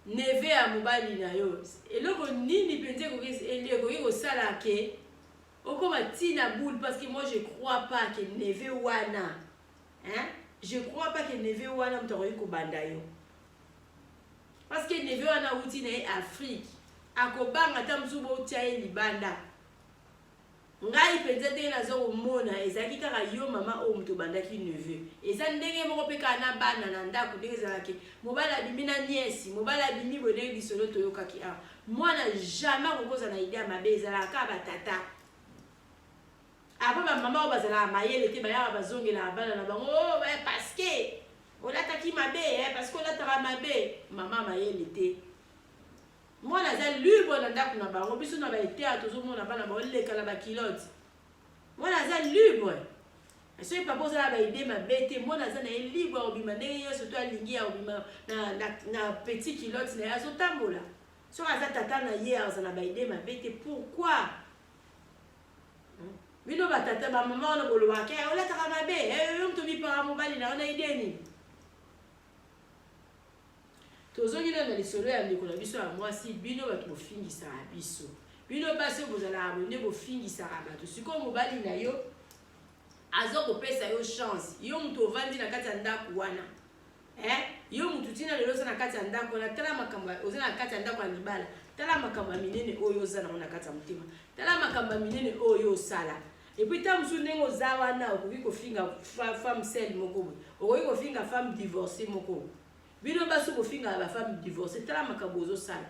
Neveu ya mobali na yo eloko nini penza ekoki kosala ke okoma ti na boule parce que moi je crois pas que neveu wana hein je crois pas que neveu wana moto akoki kobanda yo parce que neveu wana awuti na ye Afrique akobanga ata mosusu botia ye libanda. Ngai penza ndenge nazo komona ezalaki kaka yo mama oyo mutu obandaki neveu eza ndenge moko pe kaka na bana na ndaku ndenge ezalaka ke mobali abimi na nièce mobali abimi boye ndenge lisolo toyokaki awa mwana jamais akoki kozala na idee ya mabe ezalaka kaka ba tata apres ba mama oyo bazalaka mayele te bayaka bazongelaka bana na bango oh parce que olataki mabe eh, parce que olataka mabe mama mayele te. Mwana aza libre na ndaku na bango biso na ba eteya tozo mona bana bao leka na ba culotte mwana aza libre soki papa oza na ba idee mabe te mwana aza na ye libre ya kobima ndenge nyonso to alingi ya kobima na, na, na petit culotte na ye azotambola soki aza tata na ye aza na ba idee mabe te pourquoi bino batata bamama wana bolobaka eh, olataka mabe eh, yo moto obipaka mobali na yo na idee nini Tozongi nanu na lisolo ya ndeko na biso ya mwasi, bino batu bofingisaka biso. Bino basi oyo bozalaka boye nde bofingisaka batu. Sikoyo mobali na yo azo kopesa yo chance, yo mutu ovandi na kati ya ndaku wana eh, yo mutu tina lelo oza na kati ya ndaku wana, tala makambo oza na kati ya ndaku ya libala, tala makambo ya minene oyo oza nango na kati ya motema, tala makambo ya minene oyo osala. Et puis tango mosusu ndenge oza wana okoki kofinga femme seule moko boye, okoki kofinga femme divorcee moko. Bino basi bofingaka ba femme divorcee tala makambo ozo sala.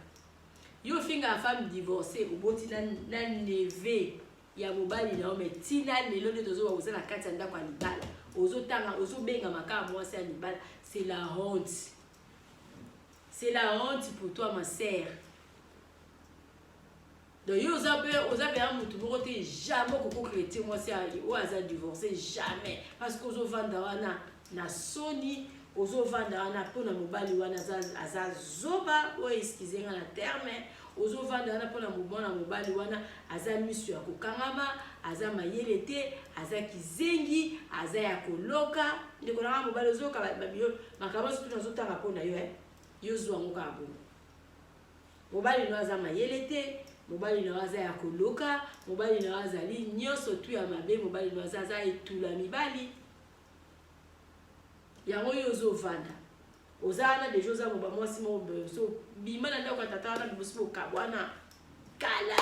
Yo ofingaka femme divorcee oboti na, na neveu ya mobali na yo mais tina lelo nde tozoba oza na kati ya ndako ya libala ozotanga ozobengama kaka mwasi ya libala c'est la honte c'est la honte pour toi ma sœur. Donc yo oza pe oza pena mutu moko te jamais okoki ko chretien mwasi oyo aza divorce jamais parce que ozo vanda wana na soni ozo vanda wana pona mobali wana aza aza zoba oyo excuse nga na terme ozo vanda wana pona mwana mobali wana aza misu ya kokangama aza mayele te aza kizengi aza ya koloka ndeko na nga mobali ozoyoka makambo nyonso tuna ozotanga pona yo eh yo zwa yango kaka bongo. Mobali na yo aza mayele te, mobali na yo aza ya koloka, mobali na yo azali nionso tout ya mabe, mobali na yo aza aza etula mibali. Yango yo ozo vanda. Oza wana deja oza moba mwasi moko boye so bima na ndako ya tata wana bosi bokabwana kala.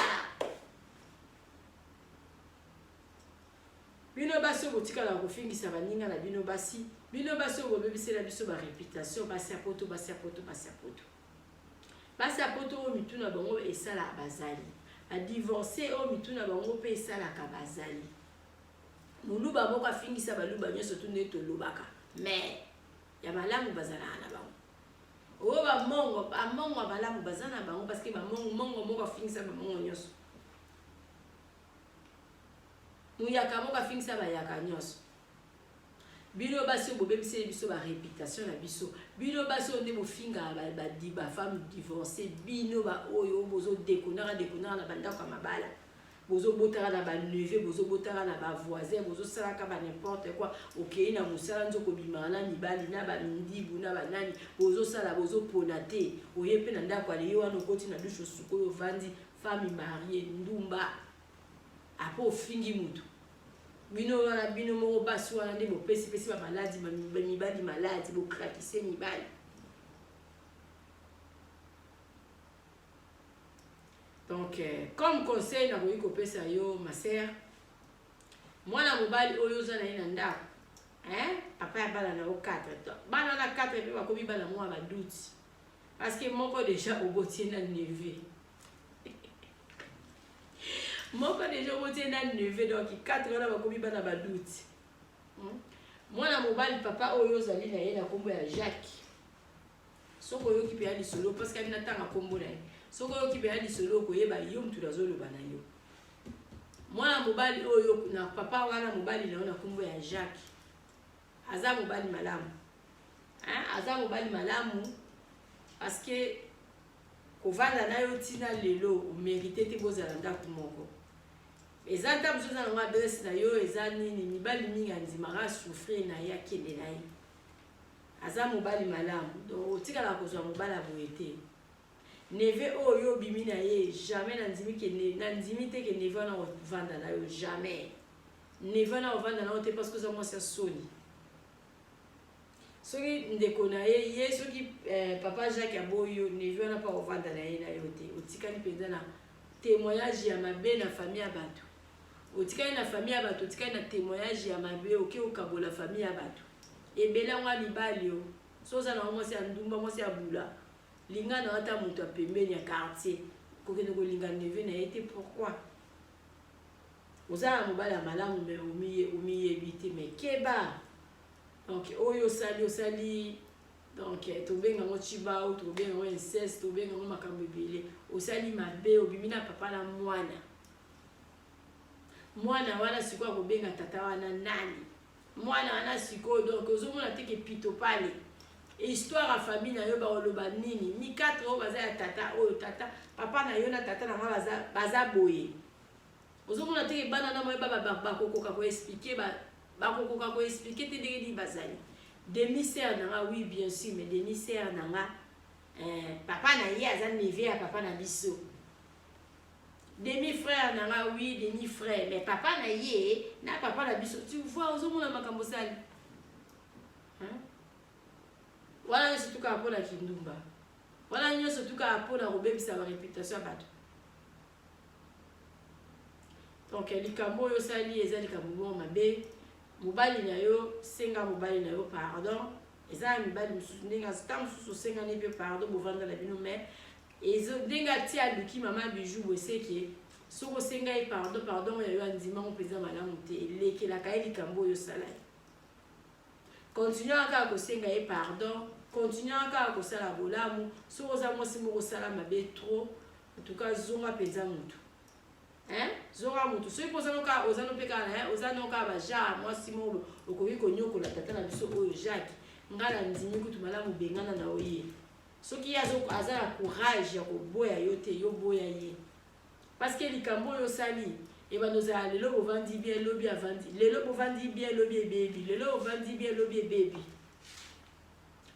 Bino basi oyo botikalaka kofingisa baninga na bino basi, bino basi oyo bobebisela biso ba reputation, basi ya poto, basi ya poto, basi ya poto. Basi ya poto oyo mitu na bango esalaka bazali. Ba divorce oyo mitu na bango pe esalaka bazali. Muluba moko afingisa baluba nyonso tu nde tolobaka. Mais ya malamu bazalaka na bango. Oyo ba mongo, ba mongo ya malamu baza na bango parce que ba mongo, mongo moko afingisa ba mongo nyonso. Muyaka moko afingisa bayaka nyonso. Bino basi oyo bobebiseli biso ba reputation na biso. Bino basi oyo nde bofingaka ba, ba, ba femme divorcee. Bino ba oyo bozo dekonaka dekonaka na bandako ya mabala. Bozo botaka na ba neveu, bozo botaka na ba voisin, bozo salaka ba n'importe quoi. Okeyi na musala nzoka obimaka na mibali, na ba mindibu, na ba nani. Bozo sala, bozo pona te. Oye pe na ndako ale yo wana okoti na douche osukoli ovandi, femme mariee, ndumba. Après ofingi mutu. Bino wana bino moko basi wana nde bopesi pesi ba maladi ba mibali maladi bo craquise mibali. Donc euh, comme conseil nakoki kopesa yo ma sœur, mwana mobali oyo oza na ye na ndako hein, papa ya bana na yo 4 bana na 4 mpe bakomi bana mwa ba doute parce que moko déjà oboti ye na neveu moko deja oboti ye na neveu donc 4 wana bakomi bana ba doute hmm? mwana mobali papa oyo ozali na ye na nkombo ya jacques soki oyoki mpenza lisolo parce que natanga nkombo na ye soki oyoki mpenza lisolo okoyeba yo motu nazoloba na yo mwana mobali oyo na papa wana mobali na yo na nkombo ya jacques aza mobali malamu hein? aza mobali malamu parce que Kovanda na yo ti na lelo o merite te bozala ndaku moko. Eza ata mosusu eza nango adresse na yo eza nini mibali mingi andimaka a souffrir na ye akende na ye. Aza mobali malamu donc otikalaka kozwa mobali ya boye te. Neveu oyo yo obimi na ye jamais nandimi ke nandimi te ke neveu wana akovanda na yo jamais. Neveu wana akovanda na yo te parce que oza mwasi ya soni. Soki ndeko na ye ye soki eh, papa Jacques aboyi yo neveu wana mpe akovanda na ye na yo te otikali mpenza na témoignage ya mabe na famille ya bato otikali na famille ya bato otikali na témoignage ya mabe oke okabola famille ya bato ebele yango ya mibali yo so oza na mwasi ya ndumba mwasi ya bula linga na ata moto ya pembeni ya quartier kokende kolinga neveu na ye te pourquoi oza na mobali ya malamu me omiyebi te me keba Donc oyo osali osali donc tobenga yango tshibau tobenga yango inceste tobenga yango makambo ebele osali mabe obimi na papa na mwana mwana wana sikoyo akobenga tata wana nani mwana wana sikoyo donc ozomona te ke pitopale histoire ya famille na yo bakoloba nini mikatre oyo baza ya tata oyo tata papa na yo na tata na nga baza, baza boye Ozomona te ke bana na moye ba bakokoka ko expliquer ba bakokoka ko expliquer te ndenge nini bazali. Demi sœur na nga oui bien sûr mais demi sœur na nga eh, papa na ye aza neveu ya papa na biso. Demi frère na nga oui demi frère mais papa na ye na papa na biso tu vois ozomona makambo osali. Hein? Wana nyonso tukaka mpo na kindumba. Wana nyonso tukaka mpo na kobebisa ba reputation ya bato. Donc likambo oyo osali eza likambo moko mabe. Mobali na yo senga mobali na yo pardon. Eza na mibali mosusu ndenge ata mosusu osengani mpe pardon bovanda na bino mais ezo ndenge atia aluki mama bijou boye seke soki osenga ye pardon pardon ya yo andima ngo mpenza malamu te elekelaka ye likambo oyo osala ye. Continuer kaka kosenga ye pardon, continuer kaka kosala bolamu. Soki oza mwasi moko osala mabe trop, en tout cas zonga penza mutu. Hein? Zonga mutu. Soki oza no kaka oza no pe kaka na oza no kaka ba genre mwasi moko okoki konyokola tata na biso oyo Jacques. Nga na ndimi kutu malamu bengana na oye. Soki ye aza na courage ya koboya yo te, yo boya ye. Parce que likambo oyo osali ebanda ozala lelo bovandi bien lobi avandi lelo bovandi bien lobi ebebi lelo ovandi bien lobi ebebi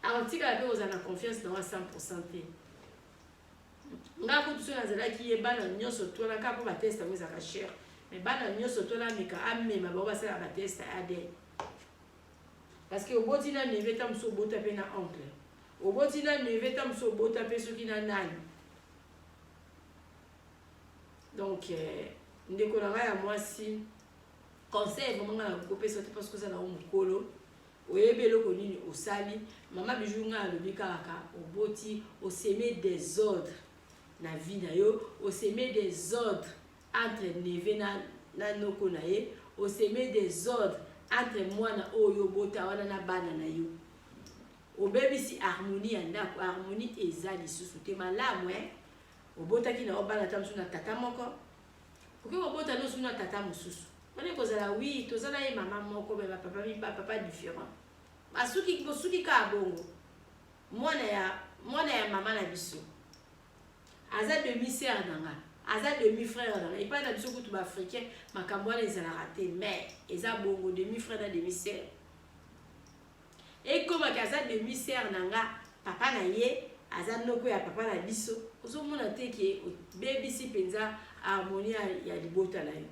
akotikala mpe kozala na confiance na wa 100 te nga kutu soki nazalaki ye bana nyonso twana kaka mpo bateste yango ezalaka cher mais bana nyonso twana ameka amema bango basala bateste ya adn parce que oboti na neve ta mosusu obota mpe na oncle oboti na neve ta mosusu obota mpe soki na nani Donc ndeko na ngai ya mwasi. Conseil vraiment nga nakoki kopesa te parce que oza na yo mokolo, oyebi eloko nini osali. Mama Bijou, nga alobi kaka oboti, oseme désordre na vie na yo, oseme désordre entre neveu na noko na ye, oseme désordre entre mwana oyo obota wana na bana na yo. Obebisi harmonie ya ndako, harmonie eza lisusu te malamu. Eh, obotaki na yo bana ta mosusu na tata moko, okoki kobota nyonso na tata mosusu wana ekozala wi toza na ye mama moko, me bapapa différent. Basuki bosuki kaka bongo. Mwana ya mama na biso aza demi sœur na nga, aza demi frère na nga. Epai na biso kutu baafricain makambo wana ezalaka te, mais eza bongo, demi frère na demi sœur ekomaki. Aza demi sœur na nga, papa na ye aza noko ya papa na biso. Ozomona te ke obebisi mpenza harmonie ya libota na yo?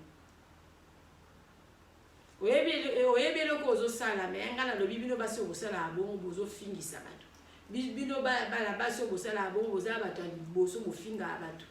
Oyebi eloko ozosala. Me ngai nalobi, bino basi oyo bosalaka bongo, bozofingisa bato. Bino bana basi oyo bosalaka bongo, bozala bato ya liboso bofingaka bato,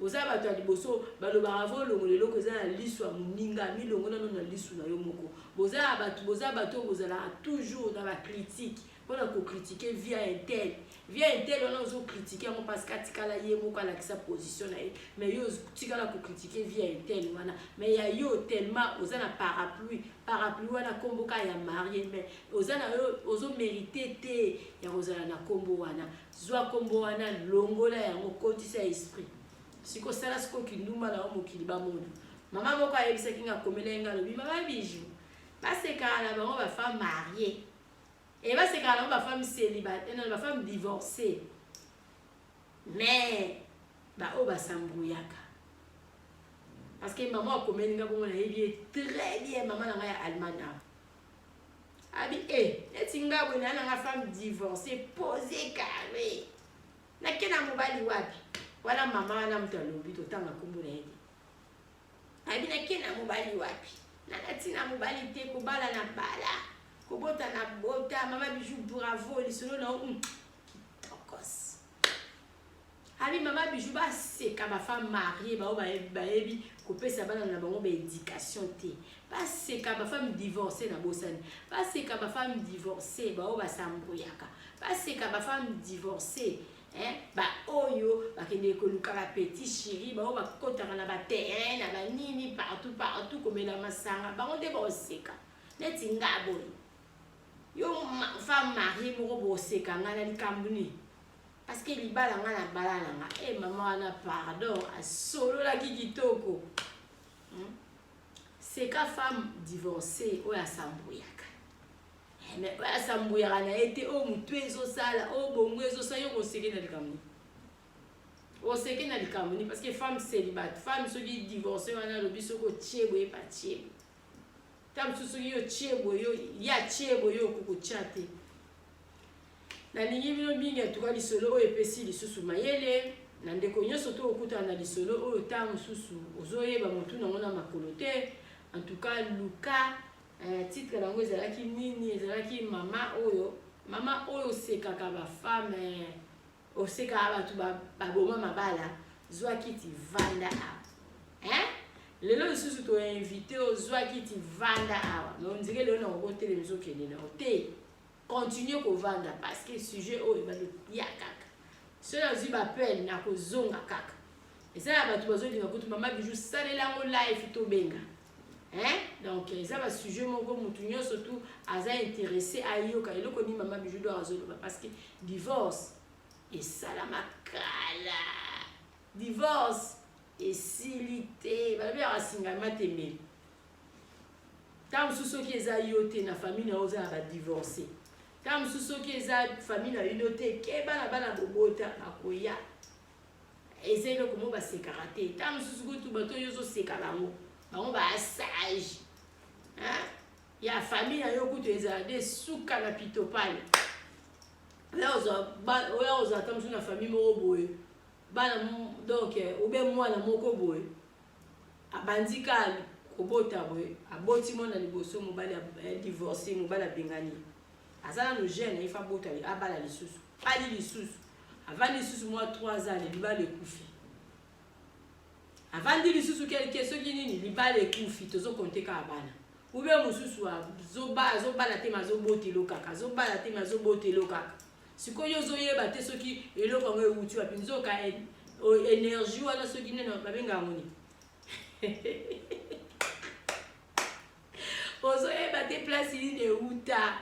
boza bato ya liboso balobaka volongola eloko eza na liso ya moninga, milongo nano na lisu na yo moko. Boza bato, boza bato oyo bozalaka toujours na bacritique mpona kocritiquer vie ya un tel. Vie ya un tel wana ozocritiquer yango parce que atikala ye moko, alakisa position na ye, mais yo otikala kocritiquer vie ya un tel wana. Mais ya yo, tellement oza na parapluie, parapluie wana nkombo kaka ya marié, mais oza na yo ozomérite te ya kozala na nkombo wana. Zwa nkombo wana, longola yango, kotisa esprit. Sikosala sikoyo kindumba na yo, mokili bamona. Mama moko ayebisaki nga, akomela ye nga, alobi: "Mama Bijou, basekaka na bango bafemme mariée e, basekaka na bango bafemme célibataire, non, bafemme divorcée, mais baoyo basambuyaka." Parce que mama akomeli nga bongo, nayebi ye très bien, mama na ngai ya Allemagne awa. Abi e neti nga boye, naa nanga femme divorcée, posé, carré, nake na mobali wapi? Wana mama wana moto alobi, totanga nkombo na ye te. Abi nake na mobali wapi? Nanga ntina mobali te, kobala na bala, kobota na bota. Mama Bijou, bravo, lisolo na yo kitokos. Abi mama Bijou, baseka bafemme mariée bao bayebi kopesa bana na bango baéducation te, baseka bafemme divorcée na bosani, baseka bafemme divorcée bao basambuyaka, baseka bafemme divorcée baoyo bakendeke koluka bapetit chéri, bao bakotaka na baterrain na banini partout partout komela masanga. Bango nde baoseka. Neti nga boye, yo femme mariée moko, boseka nga na likambo nini? Parce que libala nga na bala na nga. E mama wana, pardon, asololaki kitoko. Seka femme divorcée oyo asambuyaka, mais oyo asambuyaka na ye te, oyo motu ezosala, oyo bongo ezosala, yo koseke na likambo nini? Oseke na likambo nini? Parce que femme célibataire, femme soki divorcé wana, alobi soki otie boye, patie boye, ta mosusu soki yo tie boye, yo ye atie boye, yo okokotia te. Nalingi bino mingi. Atuka lisolo oyo epesi lisusu mayele na ndeko nyonso to okutana na lisolo oyo. Ta mosusu ozoyeba motu nango na makolo te. En tout cas, luka titre yango ezalaki nini? Ezalaki mama oyo, mama oyo osekaka bafemme, osekaka bato baboma mabala. Zwa kiti, vanda awa, hein? Lelo lisusu toinvite, ozwa kiti, vanda awa. Mais ondire lelo na kokotelemisa, okende na yo te, continue kovanda, parce que sujet oyo baloya kaka. Soki nazwi bapele, nakozonga kaka. Eza na bato bazolinga kutu mama Bijou salela yango live, tobenga, hein? Donc eza basujet moko motu nyonso tu aza intéressé ayoka eloko nini mama Bijou do azoloba, parce que divorce esalama kala, divorce esili te. Balobi yaka singama temeli. Ntango mosusu soki eza yo te, na famille na yo oza na badivorce. Ntango mosusu soki eza famille na bino te, keba na bana bobota bakoya. Eza eloko mo basekaka te. Ntango mosusu kutu bato oyo ozoseka bango, bango baasage ya famille na yo kutu ezala nde suka na pitopale. Oya ozala ta mosusu na famille moko boye, bana donc obe mwana moko boye abandi ka kobota boye, aboti mwana liboso, mobali divorce, mobali abengani, aza nano jeune, ifa abota, abala lisusu, ali lisusu, avandi lisusu mwa 3 ans, libala ekufi, avandi lisusu quelque soki nini, libala ekufi. Tozokonte kaka bana. Ou bien mosusu azobala te, mais azobotelo kaka, azobala te, mais azobotelo kaka. Sikoyo ozoyeba te soki eloko yango ewuti wapi. Nzoka énergie wana, soki nene babenga yango nini, ozoyeba te place nini ewuta,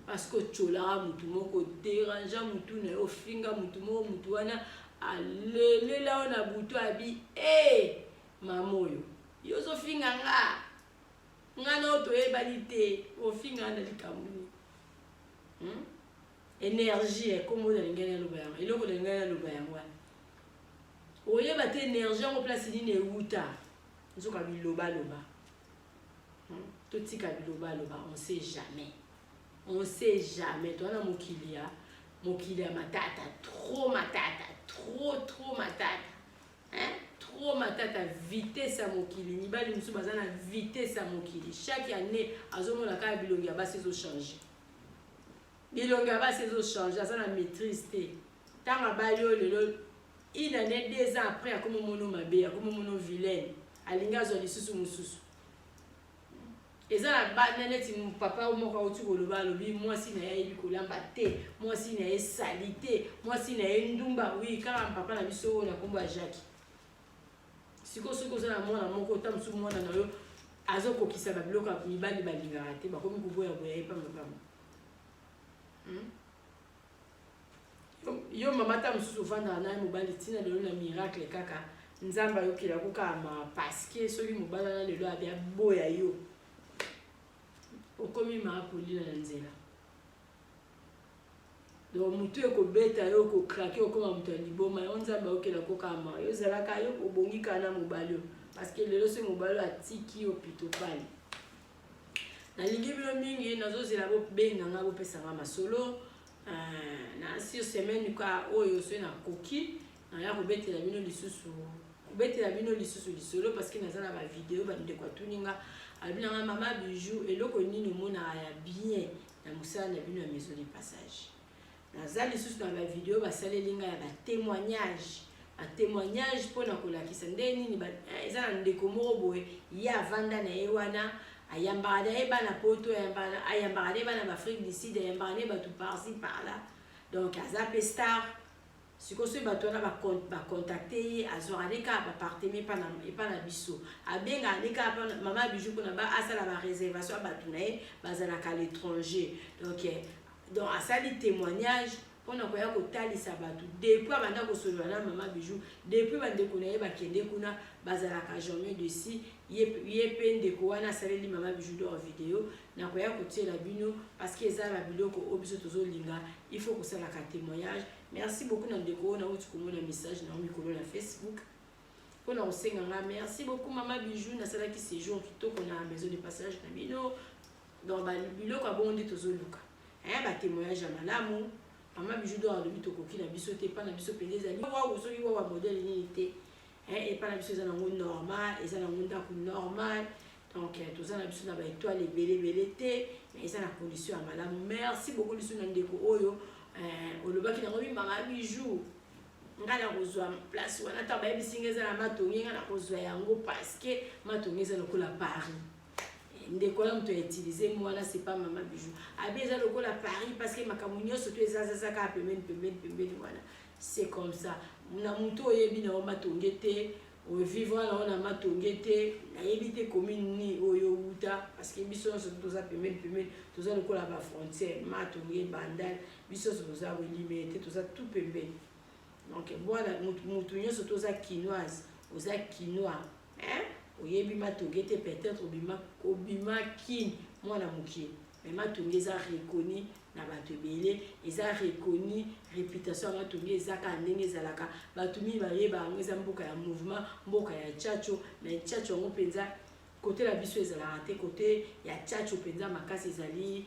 parce que otyolaka mutu moko, derangea mutu na yo, ofinga mutu moko, mutu wana alelela oyo na butu, abi e mama oyo, yo ozofinga nga, nga na oyo toyebani te, ofinga na likambo nini? Énergie ekombo nalingai naloba yango, eloko nalingai naloba yango wana, oyeba te énergie yango place nini ewuta. Nzoka bilobaloba. Totika bilobaloba, on sait jamais, on sait jamais. Toza na mokili ya matata, trop matata, trop trop matata, hein? Trop matata, vitesse ya mokili. Mibali mosusu baza na vitesse ya mokili. Chaque année azomona kaka bilongi ya basi ezochange, bilongi ya basi ezochange, aza na maîtrise te. Ntango abali oyo lelo, une année, 2 ans après, akomi mono mabe, akomi mono vilaine, alingi azwa lisusu mosusu. Eza na bana neti papa moko auti koloba, alobi mwasi na ye ayebi kolamba te, mwasi na ye sali te, mwasi na ye ndumba. Wi, kaka papa na biso oyo na nkombo ya Jacques. Sikoyo soki oza na mwana moko, ta mosusu mwana na yo azokokisa babiloko ya mibali balingaka te, bakomi koboya boya ye pambapamba. Yo mama, ta mosusu ovandaka na ye mobali ntina lelo na miracle kaka Nzambe ayokelako kaka mawa, parce que soki mobali wana lelo abi aboya yo, okomi maa kolila na nzela. Donc motu ekobeta yo, okocraquer, okóma moto ya liboma. Yo Nzambe ayokelako kaka mawa, yo ozalaka, yo obongi kaka na mobali oyo, parce que lelo soki mobali oyo atiki yo, pito pale. Nalingi bino mingi, nazozela bobenga nga, bopesanga masolo na sur semaine ka oyo. Soki nakoki, naya kobetela bino lisusu, kobetela bino lisusu lisolo, parce que naza na bavideo. Bandeko atuni nga, alobi nanga: "Mama Bijou, eloko nini omonaka ya bien na mosala na bino ya maison de passage?" Naza lisusu na bavideo basaleli ngai ya batémoignage, batémoignage mpona kolakisa nde nini eza na ndeko moko boye, ye avanda na ye wana, ayambaka na ye bana Poto, ayambaka na ye bana baAfrique du Sud, ayambaka na ye bato par-ci par-là. Donc aza mpe star. Sikoyo soki bato wana bacontacte ye, azwaka nde kaka baappartement epa na biso, abengaka nde kaka mama Bijou mpona asala baréservation ya bato na ye bazalaka à l'étranger. Donc asali témoignage mpona koya kotalisa bato depuis abanda kosolola na mama Bijou, depuis bandeko na ye bakende kuna, bazalaka jamais dessus. Ye mpe ndeko wana asaleli mama Bijou d'or video, nakoya kotiela bino, parce que eza babiloko oyo biso tozolinga, il faut kosalaka témoignage. Merci beaucoup na ndeko oyo nauti komona message na yo mikolo na Facebook mpona kosenga nga: "Merci beaucoup, mama Bijou, nasalaki séjour kitoko na maison de passage na bino." Donc biloko ya bongo nde tozoluka, batémoignage ya malamu. Mama Bijou d'or alobi tokoki na biso te, epa na biso mpenza ezali wawu, soki wawa modèle nini te, epa na biso eza nango normal, eza nango ndako normal. Donc toza na biso na baétoile ebele ebele te, mais eza na condition ya malamu. Merci beaucoup lisusu na ndeko oyo olobaki nango bi: "Mama Bijou, ngai nakozwa place wana, ntango bayebisi ngai eza na Matonge, ngai nakozwa yango, parce que Matonge eza lokola Paris." Ndeko wana moto autilize mo wana, c'est pas mama Bijou, abi eza lokola Paris, parce que makambo nyonso to eza zaza kaka pembeni pembeni pembeni wana. C'est comme ça. Na motu oyebi na yo Matonge te, ovivre na yo na Matonge te, nayebi te commune nini oyo outa, parce que biso nyonso toza pembeni pembeni, toza lokola bafrontière, Matonge, Bandal, biso nyonso toza welime te, toza tout pembeni. Donc bwana mutu nyonso toza kinoise, oza kinois, hein? Oyebi Matonge te, peut-être obima, obima Kine mwana mokie, mais Matonge eza reconnu na bato ebele, eza reconnu. Réputation ya Matonge eza kaka ndenge ezalaka, bato mingi bayeba yango. Eza mboka ya mouvement, mboka ya tchatcho, mais tchatcho yango mpenza kote na biso ezalaka te. Kote ya tchatcho mpenza makasi ezali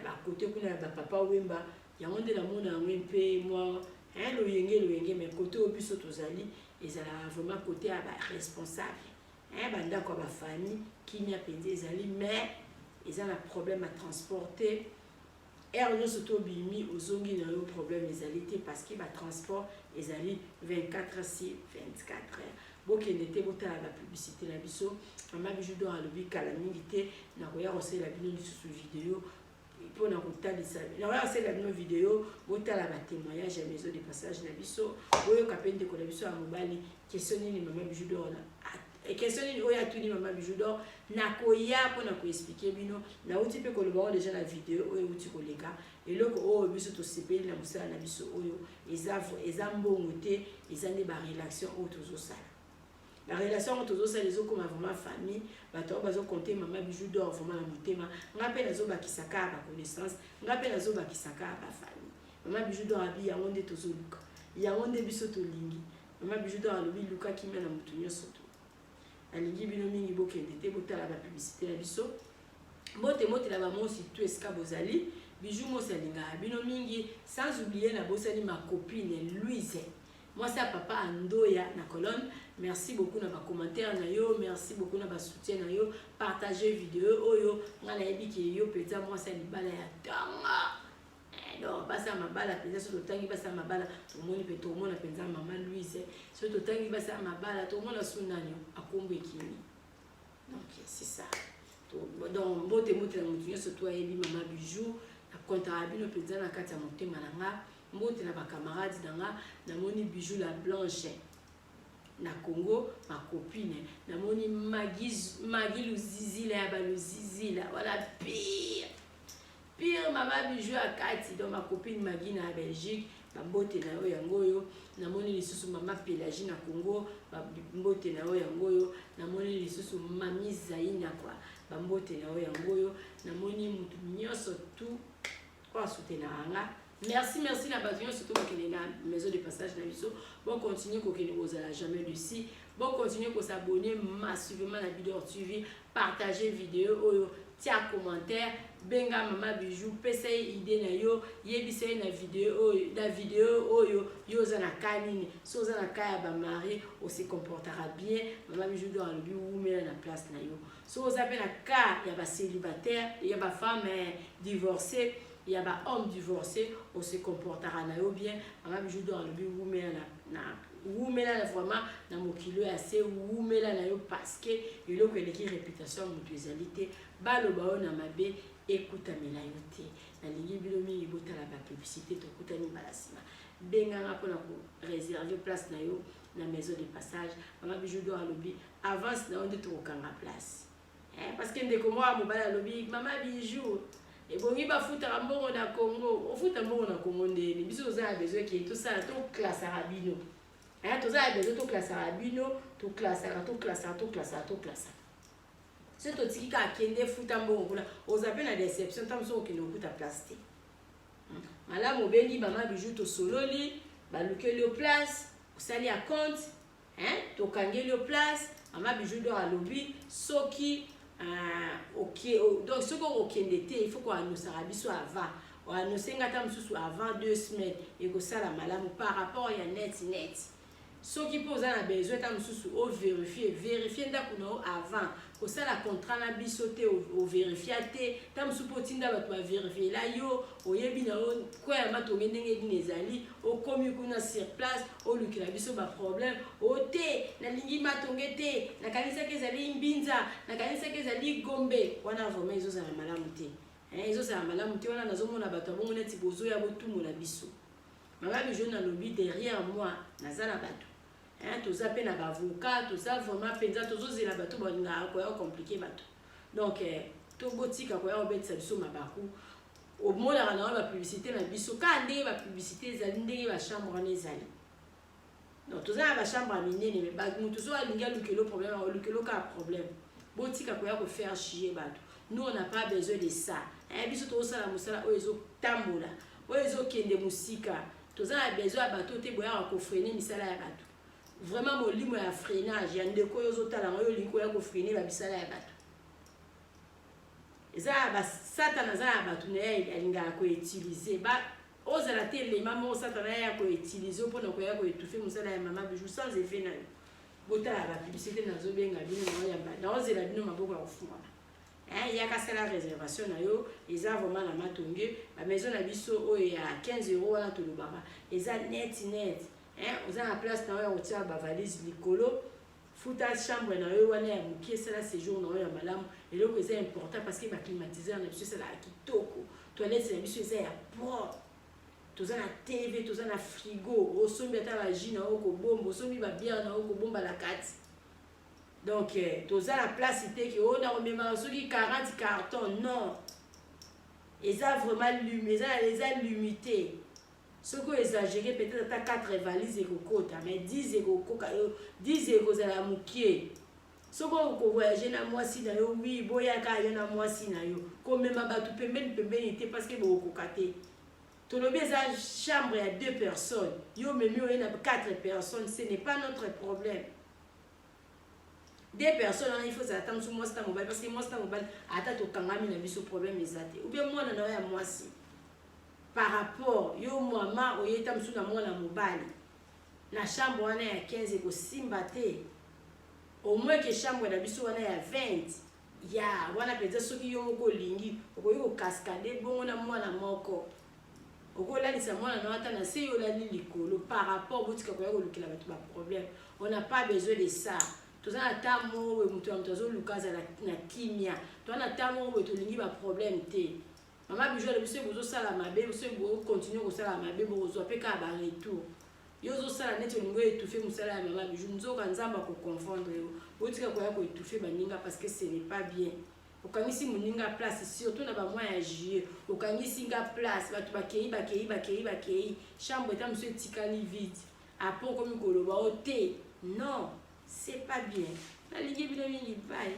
bakote kuna ya bapapa Wemba. Yango nde namona yango mpe mwa loyenge loyenge, mais kote oyo biso tozali ezalaka vraiment kote ya baresponsable, bandako ya bafamille, kimia mpenza ezali, mais eza na problème ya transport te. Heure nyonso to obimi ozongi na yo problème ezali te parce que ba transport ezali 24 sur 24 heures. Bokende te botala ba publicité na biso. Mama Bijou d'or alobi kala mingi te nakoya kosalela bino lisusu video mpo na kotalisa, nakoya kosalela bino video botala ba témoignage ya maison de passage na biso, boyoka mpe ndeko na biso ya mobali question nini mama Bijou d'or na question nini oyo atuni mama Bijou d'or. Nakoya mpona koexpliquer bino. Nauti mpe koloba ngo deja na video oyo euti koleka. Eloko oyo biso tosepeli na mosala na biso oyo eza mbongo te, eza nde barelation oyo tozosala. Barelation yango tozosala ezokoma vraiment famille. Bato oyo bazocompter mama Bijou d'or vraiment na motema, nga mpe nazobakisa kaka baconnaissance, nga mpe nazobakisa kaka bafamille. Mama Bijou d'or abi yango nde tozoluka, yango nde biso tolingi. Mama Bijou d'or alobi luka kimia na motu nyonso to. Nalingi bino mingi, bokende te botala bapublicité na biso. Mbote mbote na bamosi tu esika bozali. Bijou Mosi alingaka bino mingi. Sans oublier, nabosani ma copine Louise, mwasi ya papa Andoya na Colonne. Merci beaucoup na bacommentaire na yo, merci beaucoup na basoutien na yo. Partage video oyo. Ngai nayebi ke yo mpenza mwasi ya libala ya tanga. Donc basi ya mabala mpenza, soki totangi basi ya mabala tomoni mpe tokomona mpenza mama Louise. Soki totangi basi ya mabala tokomona su nani akombo ekimi. Donc c'est ça. Donc mbote mbote na motu nyonso to ayebi mama Bijou, nakontaka bino mpenza na kati ya motema na nga. Mbote na bacamarade na nga. Namoni Bijou la Blanche na Congo, macopine. Namoni Magi Luzizila ya baluzizila wana, pire pire mama Bijou ya kati. Donc macopine Magi na Belgique, bambote na yo yango oyo. Namoni lisusu mama Pélagie na Congo, bambote na yo yango oyo. Namoni lisusu mami Zaina kwa, bambote na yo yango oyo. Namoni mutu nyonso tu oyo asoutenaka nga. Merci, merci na bato nyonso to bokende na maison de passage na biso. Bocontinue kokende, kozala jamais déçus. Bocontinue kos'abonner massivement na Bidor TV. Partage video oyo, tia commentaire, benga mama Bijou, pesa ye idée na yo, yebisa ye na video oyo, na video oyo yo oza na ka nini. So oza na ka ya bamari ose comportaka bien, mama Bijou do alobi wumela na place na yo. So oza mpe na ka ya bacélibataire, ya bafemme divorcée, ya bahomme divorcé, ose comportaka na yo bien, mama Bijou do alobi wumela na wumela na vraiment na mokili oyo ase wumela na yo, parce que eloko eleki réputation ya moto ezali te. Baloba oyo na mabe ekutamela yo te. Nalingi bino mingi, botala bapublicité. Tokutani mbala nsima. Benganga mpona koréserver place na yo na maison de passage. Mama Bijou do alobi avance na yo nde tokokanga place, parce que ndeko moko mobali alobi: "Mama Bijou, ebongi bafutaka mbongo na Congo." Ofuta mbongo na Congo ndeni? Biso toza na besoin ke tosala, toklasaka bino. Toza na besoin toklasaka bino, toklasaka, toklasaka, toklasaka, toklasaka. Soki totiki kaka kende futa mbongo kuna, oza mpe na déception. Ntango soki okende okuta place te, malamu obengi mama Bijou, tosololi, balukeli yo place, osali ya compte, tokangeli yo place. Mama Bijou do alobi soki okay, donc soki okokende te, il faut koannonçaka biso avant. Oannonce nga ata mosusu avant 2 semaines, ekosala malamu par rapport ya net net. Soki mpe oza na besoin ata mosusu ovérifie, vérifie ndako na yo avant kosala contrat na biso te. Overifia te, ta mosusu mpo otinda bato bavérifiela yo. Oyebi na yo kwaya matonge ndenge nini ezali. Okomi kuna sur place, olukela biso baproblème o te. Nalingi matonge te, nakanisaki ezali Mbinza, nakanisaki ezali Gombe. Wana vraiment ezozala malamu te, ezozala malamu te. Wana nazomona bato ya bongo neti bozoya botumola biso. Mama Bijou nalobi derrière moi naza na bato, toza mpe na baavocat, toza vraiment mpenza tozozela bato balingaka koya compliquer bato. Donc tobotika koya kobetisa biso mabaku. Omonaka na oyo bapublicité na biso kaka ndenge bapublicité ezali, ndenge bachambre wana ezali. Donc toza na bachambre ya minene, mais moto so alingi alukelo problème, alukelo kaka problème. Botika koya kofaire chier bato. Nous, on n'a pas besoin de ça. Biso tozosala mosala oyo ezotambola, oyo ezokende mosika. Toza na besoin ya bato te boyaka kofreiner misala ya bato. Vraiment molimo ya freinage ya ndeko oyo ozotala yango, oyo olingi koya kofreiner bamisala ya bato, eza ya basatana. Aza ya bato na ye alingaka koutiliser. Ozala te elema moko satana ye ya koutiliser mpona koya koétouffer mosala ya mama Bijou sans effet na yo. Botala bapublicité, nazobenga bino, naozela bino maboko ya kofungwama. Hein, yaka sala réservation na yo, eza vraiment na Matonge, ba maison na biso oyo ya 15 euros wana tolobaka, eza net net. Hein, oza na place na yo ya kotia ba valise likolo, futa chambre na yo wana ya mokie, sala séjour na yo ya malamu. Eloko eza important parce que ba climatiseur na biso esalaka kitoko, toilette na biso eza ya propre. Toza na TV, toza na frigo, osombi ata ba jus na yo kobomba, osombi ba bière na yo kobomba na kati. Donc toza na place te ke oyo nakomemaka soki 40 carton, non. Eza vraiment lum, eza, eza limité. Soki o exagérer peut-être ata 4 valises ekokota, mais 10 ekokoka, 10 ekozala mokie. Soki oko voyager na mwasi na yo, oui, boyaka yo na mwasi na yo. Komema bato pembeni pembeni te parce que bokokoka te. Tolobi eza chambre ya 2 personnes, yo memi oye na 4 personnes, ce n'est pas notre problème. 2 personnes wana il faut ezala ata mosusu mwasi na mobali, parce que mwasi na mobali ata tokangami na biso problème eza te. Ou bien mwana na yo ya mwasi par rapport yo mama oye ta mosusu na mwana mobali na chambre wana ya 15 ekosimba te. Au moins que chambre na biso wana ya 20 ya wana mpenza, soki yo moko olingi okoki kokaskade bongo na mwana moko, okolalisa mwana na yo ata na se, yo olali likolo. Par rapport botika koya kolukela bato ba problème, on n'a pas besoin de ça. Toza na ta moko boye, moto ya moto azoluka azala na kimia. Toza na ta moko boye, tolingi ba problème te. Mama Bijou alobi soki bozosala mabe, soki bokontinue kosala mabe, bokozwa mpe kaka ba retour. Yo ozosala neti olingi oétouffe mosala ya Mama Bijou, nzoka Nzambe akoconfondre yo. Botika koya koétouffe baninga parce que ce n'est pas bien. Okangisi moninga place, surtout na ba mois ya juillet, okangisi nga place, bato bakei bakei bakei bakei, chambre eta mosusu etikali vide, après okomi koloba o te, non, c'est pas bien. Nalingi bino mingi, bye.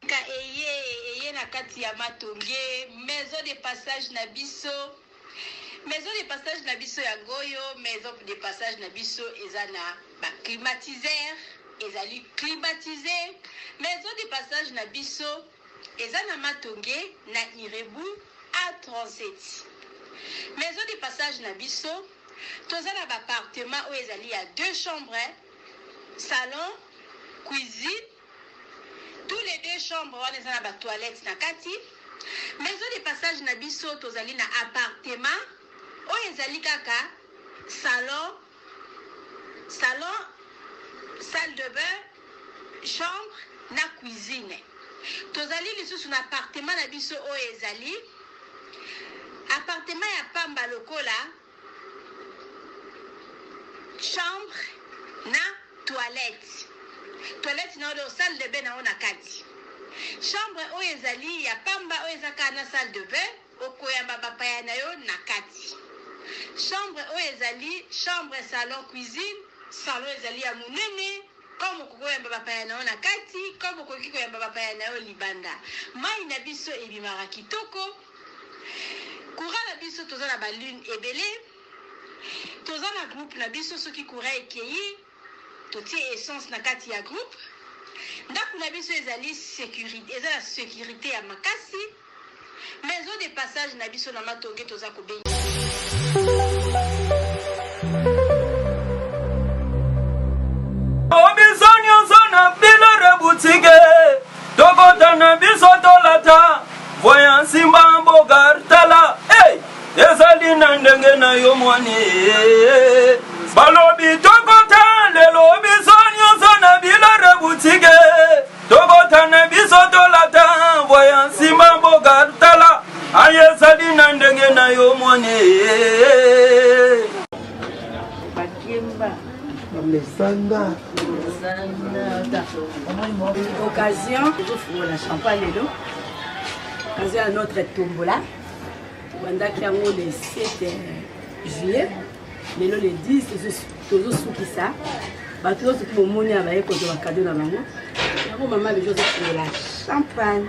Ka eye eye na kati ya Matonge, maison de passage na biso, maison de passage na biso yango oyo. Maison de passage na biso eza na ba climatiseur, ezali climatisé. Maison de passage na biso eza na Matonge na Irebu A37. Maison de passage na biso toza na ba appartement oyo ezali ya 2 chambres, salon, cuisine. Tous les 2 chambres wana eza na ba toilettes na kati. Maison de passage na biso tozali na appartement oyo ezali kaka salon, salon, salle de bain, chambre na cuisine. Tozali lisusu na appartement na biso oyo ezali appartement ya pamba lokola chambre na toilette, toilette na oyo salle de bain na oyo na kati. Chambre oyo ezali ya pamba oyo eza kaka na salle de bain, okoyamba bapaya na yo na kati. Chambre oyo ezali chambre, salon, cuisine. Salon ezali ya monene, comme okoki koyamba bapaya na yo na kati, comme okoki koyamba bapaya na yo libanda. Mai na biso ebimaka kitoko. Courant na biso toza na ba lune ebele, toza na groupe na biso, soki courant ekei totie essence na kati ya groupe. Ndako na biso ezali sécurité, eza na sécurité ya makasi. Maison de passage na biso na Matonge toza kobenga biso nyonso na bilore boutique, tokota na biso tolata voyant simba mboka tala, hey! Ezali na ndenge na yo mwani, balobi tokota lelo biso nyonso na bilore boutique, tokota na biso tolata voyant simba mboka tala, aye ezali na ndenge na yo mwani. Bakemba bamesana occasion tozofungola champagne lelo, occasion ya notre tombola tobandaki yango le 7 juillet, lelo le 10 tozosukisa. Bato nyonso ti bomoni ya baye kozwa bakado na bango yango. Mama Bijou azofungola champagne.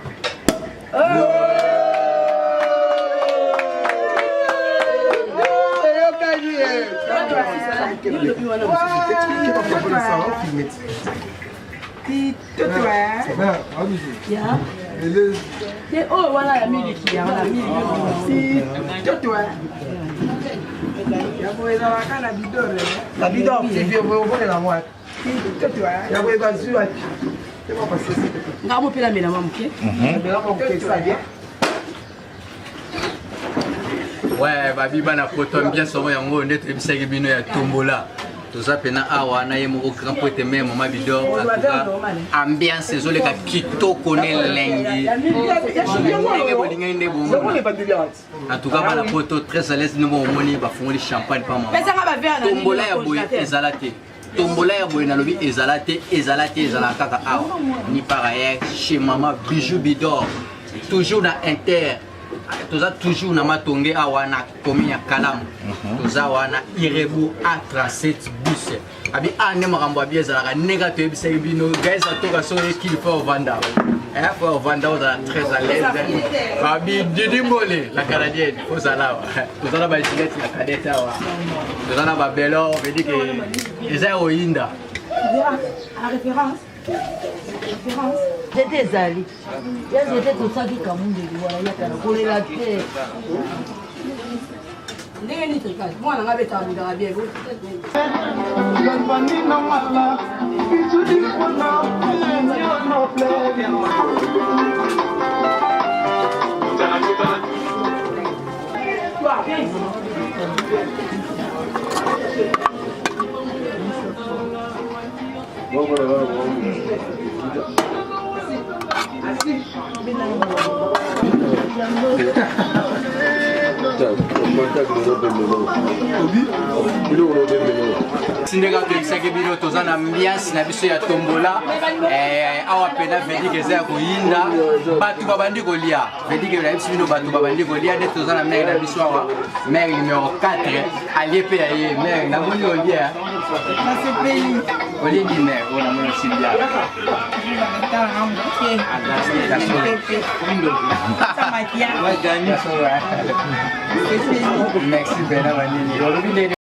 Olobi wana te oyo wana ya miliki, ya wana miliki. Yango ezalaka na bidor, na bidor. Nga mo pela mela mwa moke. Ouais, babi bana poto ambiance yango yango nde toyebisaki bino ya tombola toza pena awa na ye moko grand poete mare mama bidor en tout cas ambiance ezoleka kitoko na elengi ndenge bolingaki nde bomona en tout cas bana poto très à l'aise ndenge omoni bafungoli champagne pa mama tombola ya boye ezala te tombola ya boye nalobi ezala te ezala te ezala kaka awa ni par ailleurs chez mama bijou bidor toujours na inter toza toujours na matonge awa na commune ya kalamu mhm. toza wana irebu a37 bus abi a nde makambo abi ezalaka ndenge toyebisaki bino guys atoka soki ekili fo ovanda eh, fo ovanda ozala très à l'aise babi didi mbole la canadienne ozala awa toza na bagilete ya cadette awa toza na babelor vedi ke eza ya koyinda nzete ezali ya nzete tosaki kamundeli wana yakana kolela te ndenge nini tricage mwana nga betaka bundaka bien Sindeka toyebisaki bino toza na ambiance na biso ya tombola eh, awa mpena vedike eza ya koyinda bato babandi kolia vedike nayebisi bino bato babandi kolia nde toza na mere na biso awa mere numero 4 alie mpe ya ye mere namoni olia olingi mere oyo namoni osimbia Merci Bernard Manini.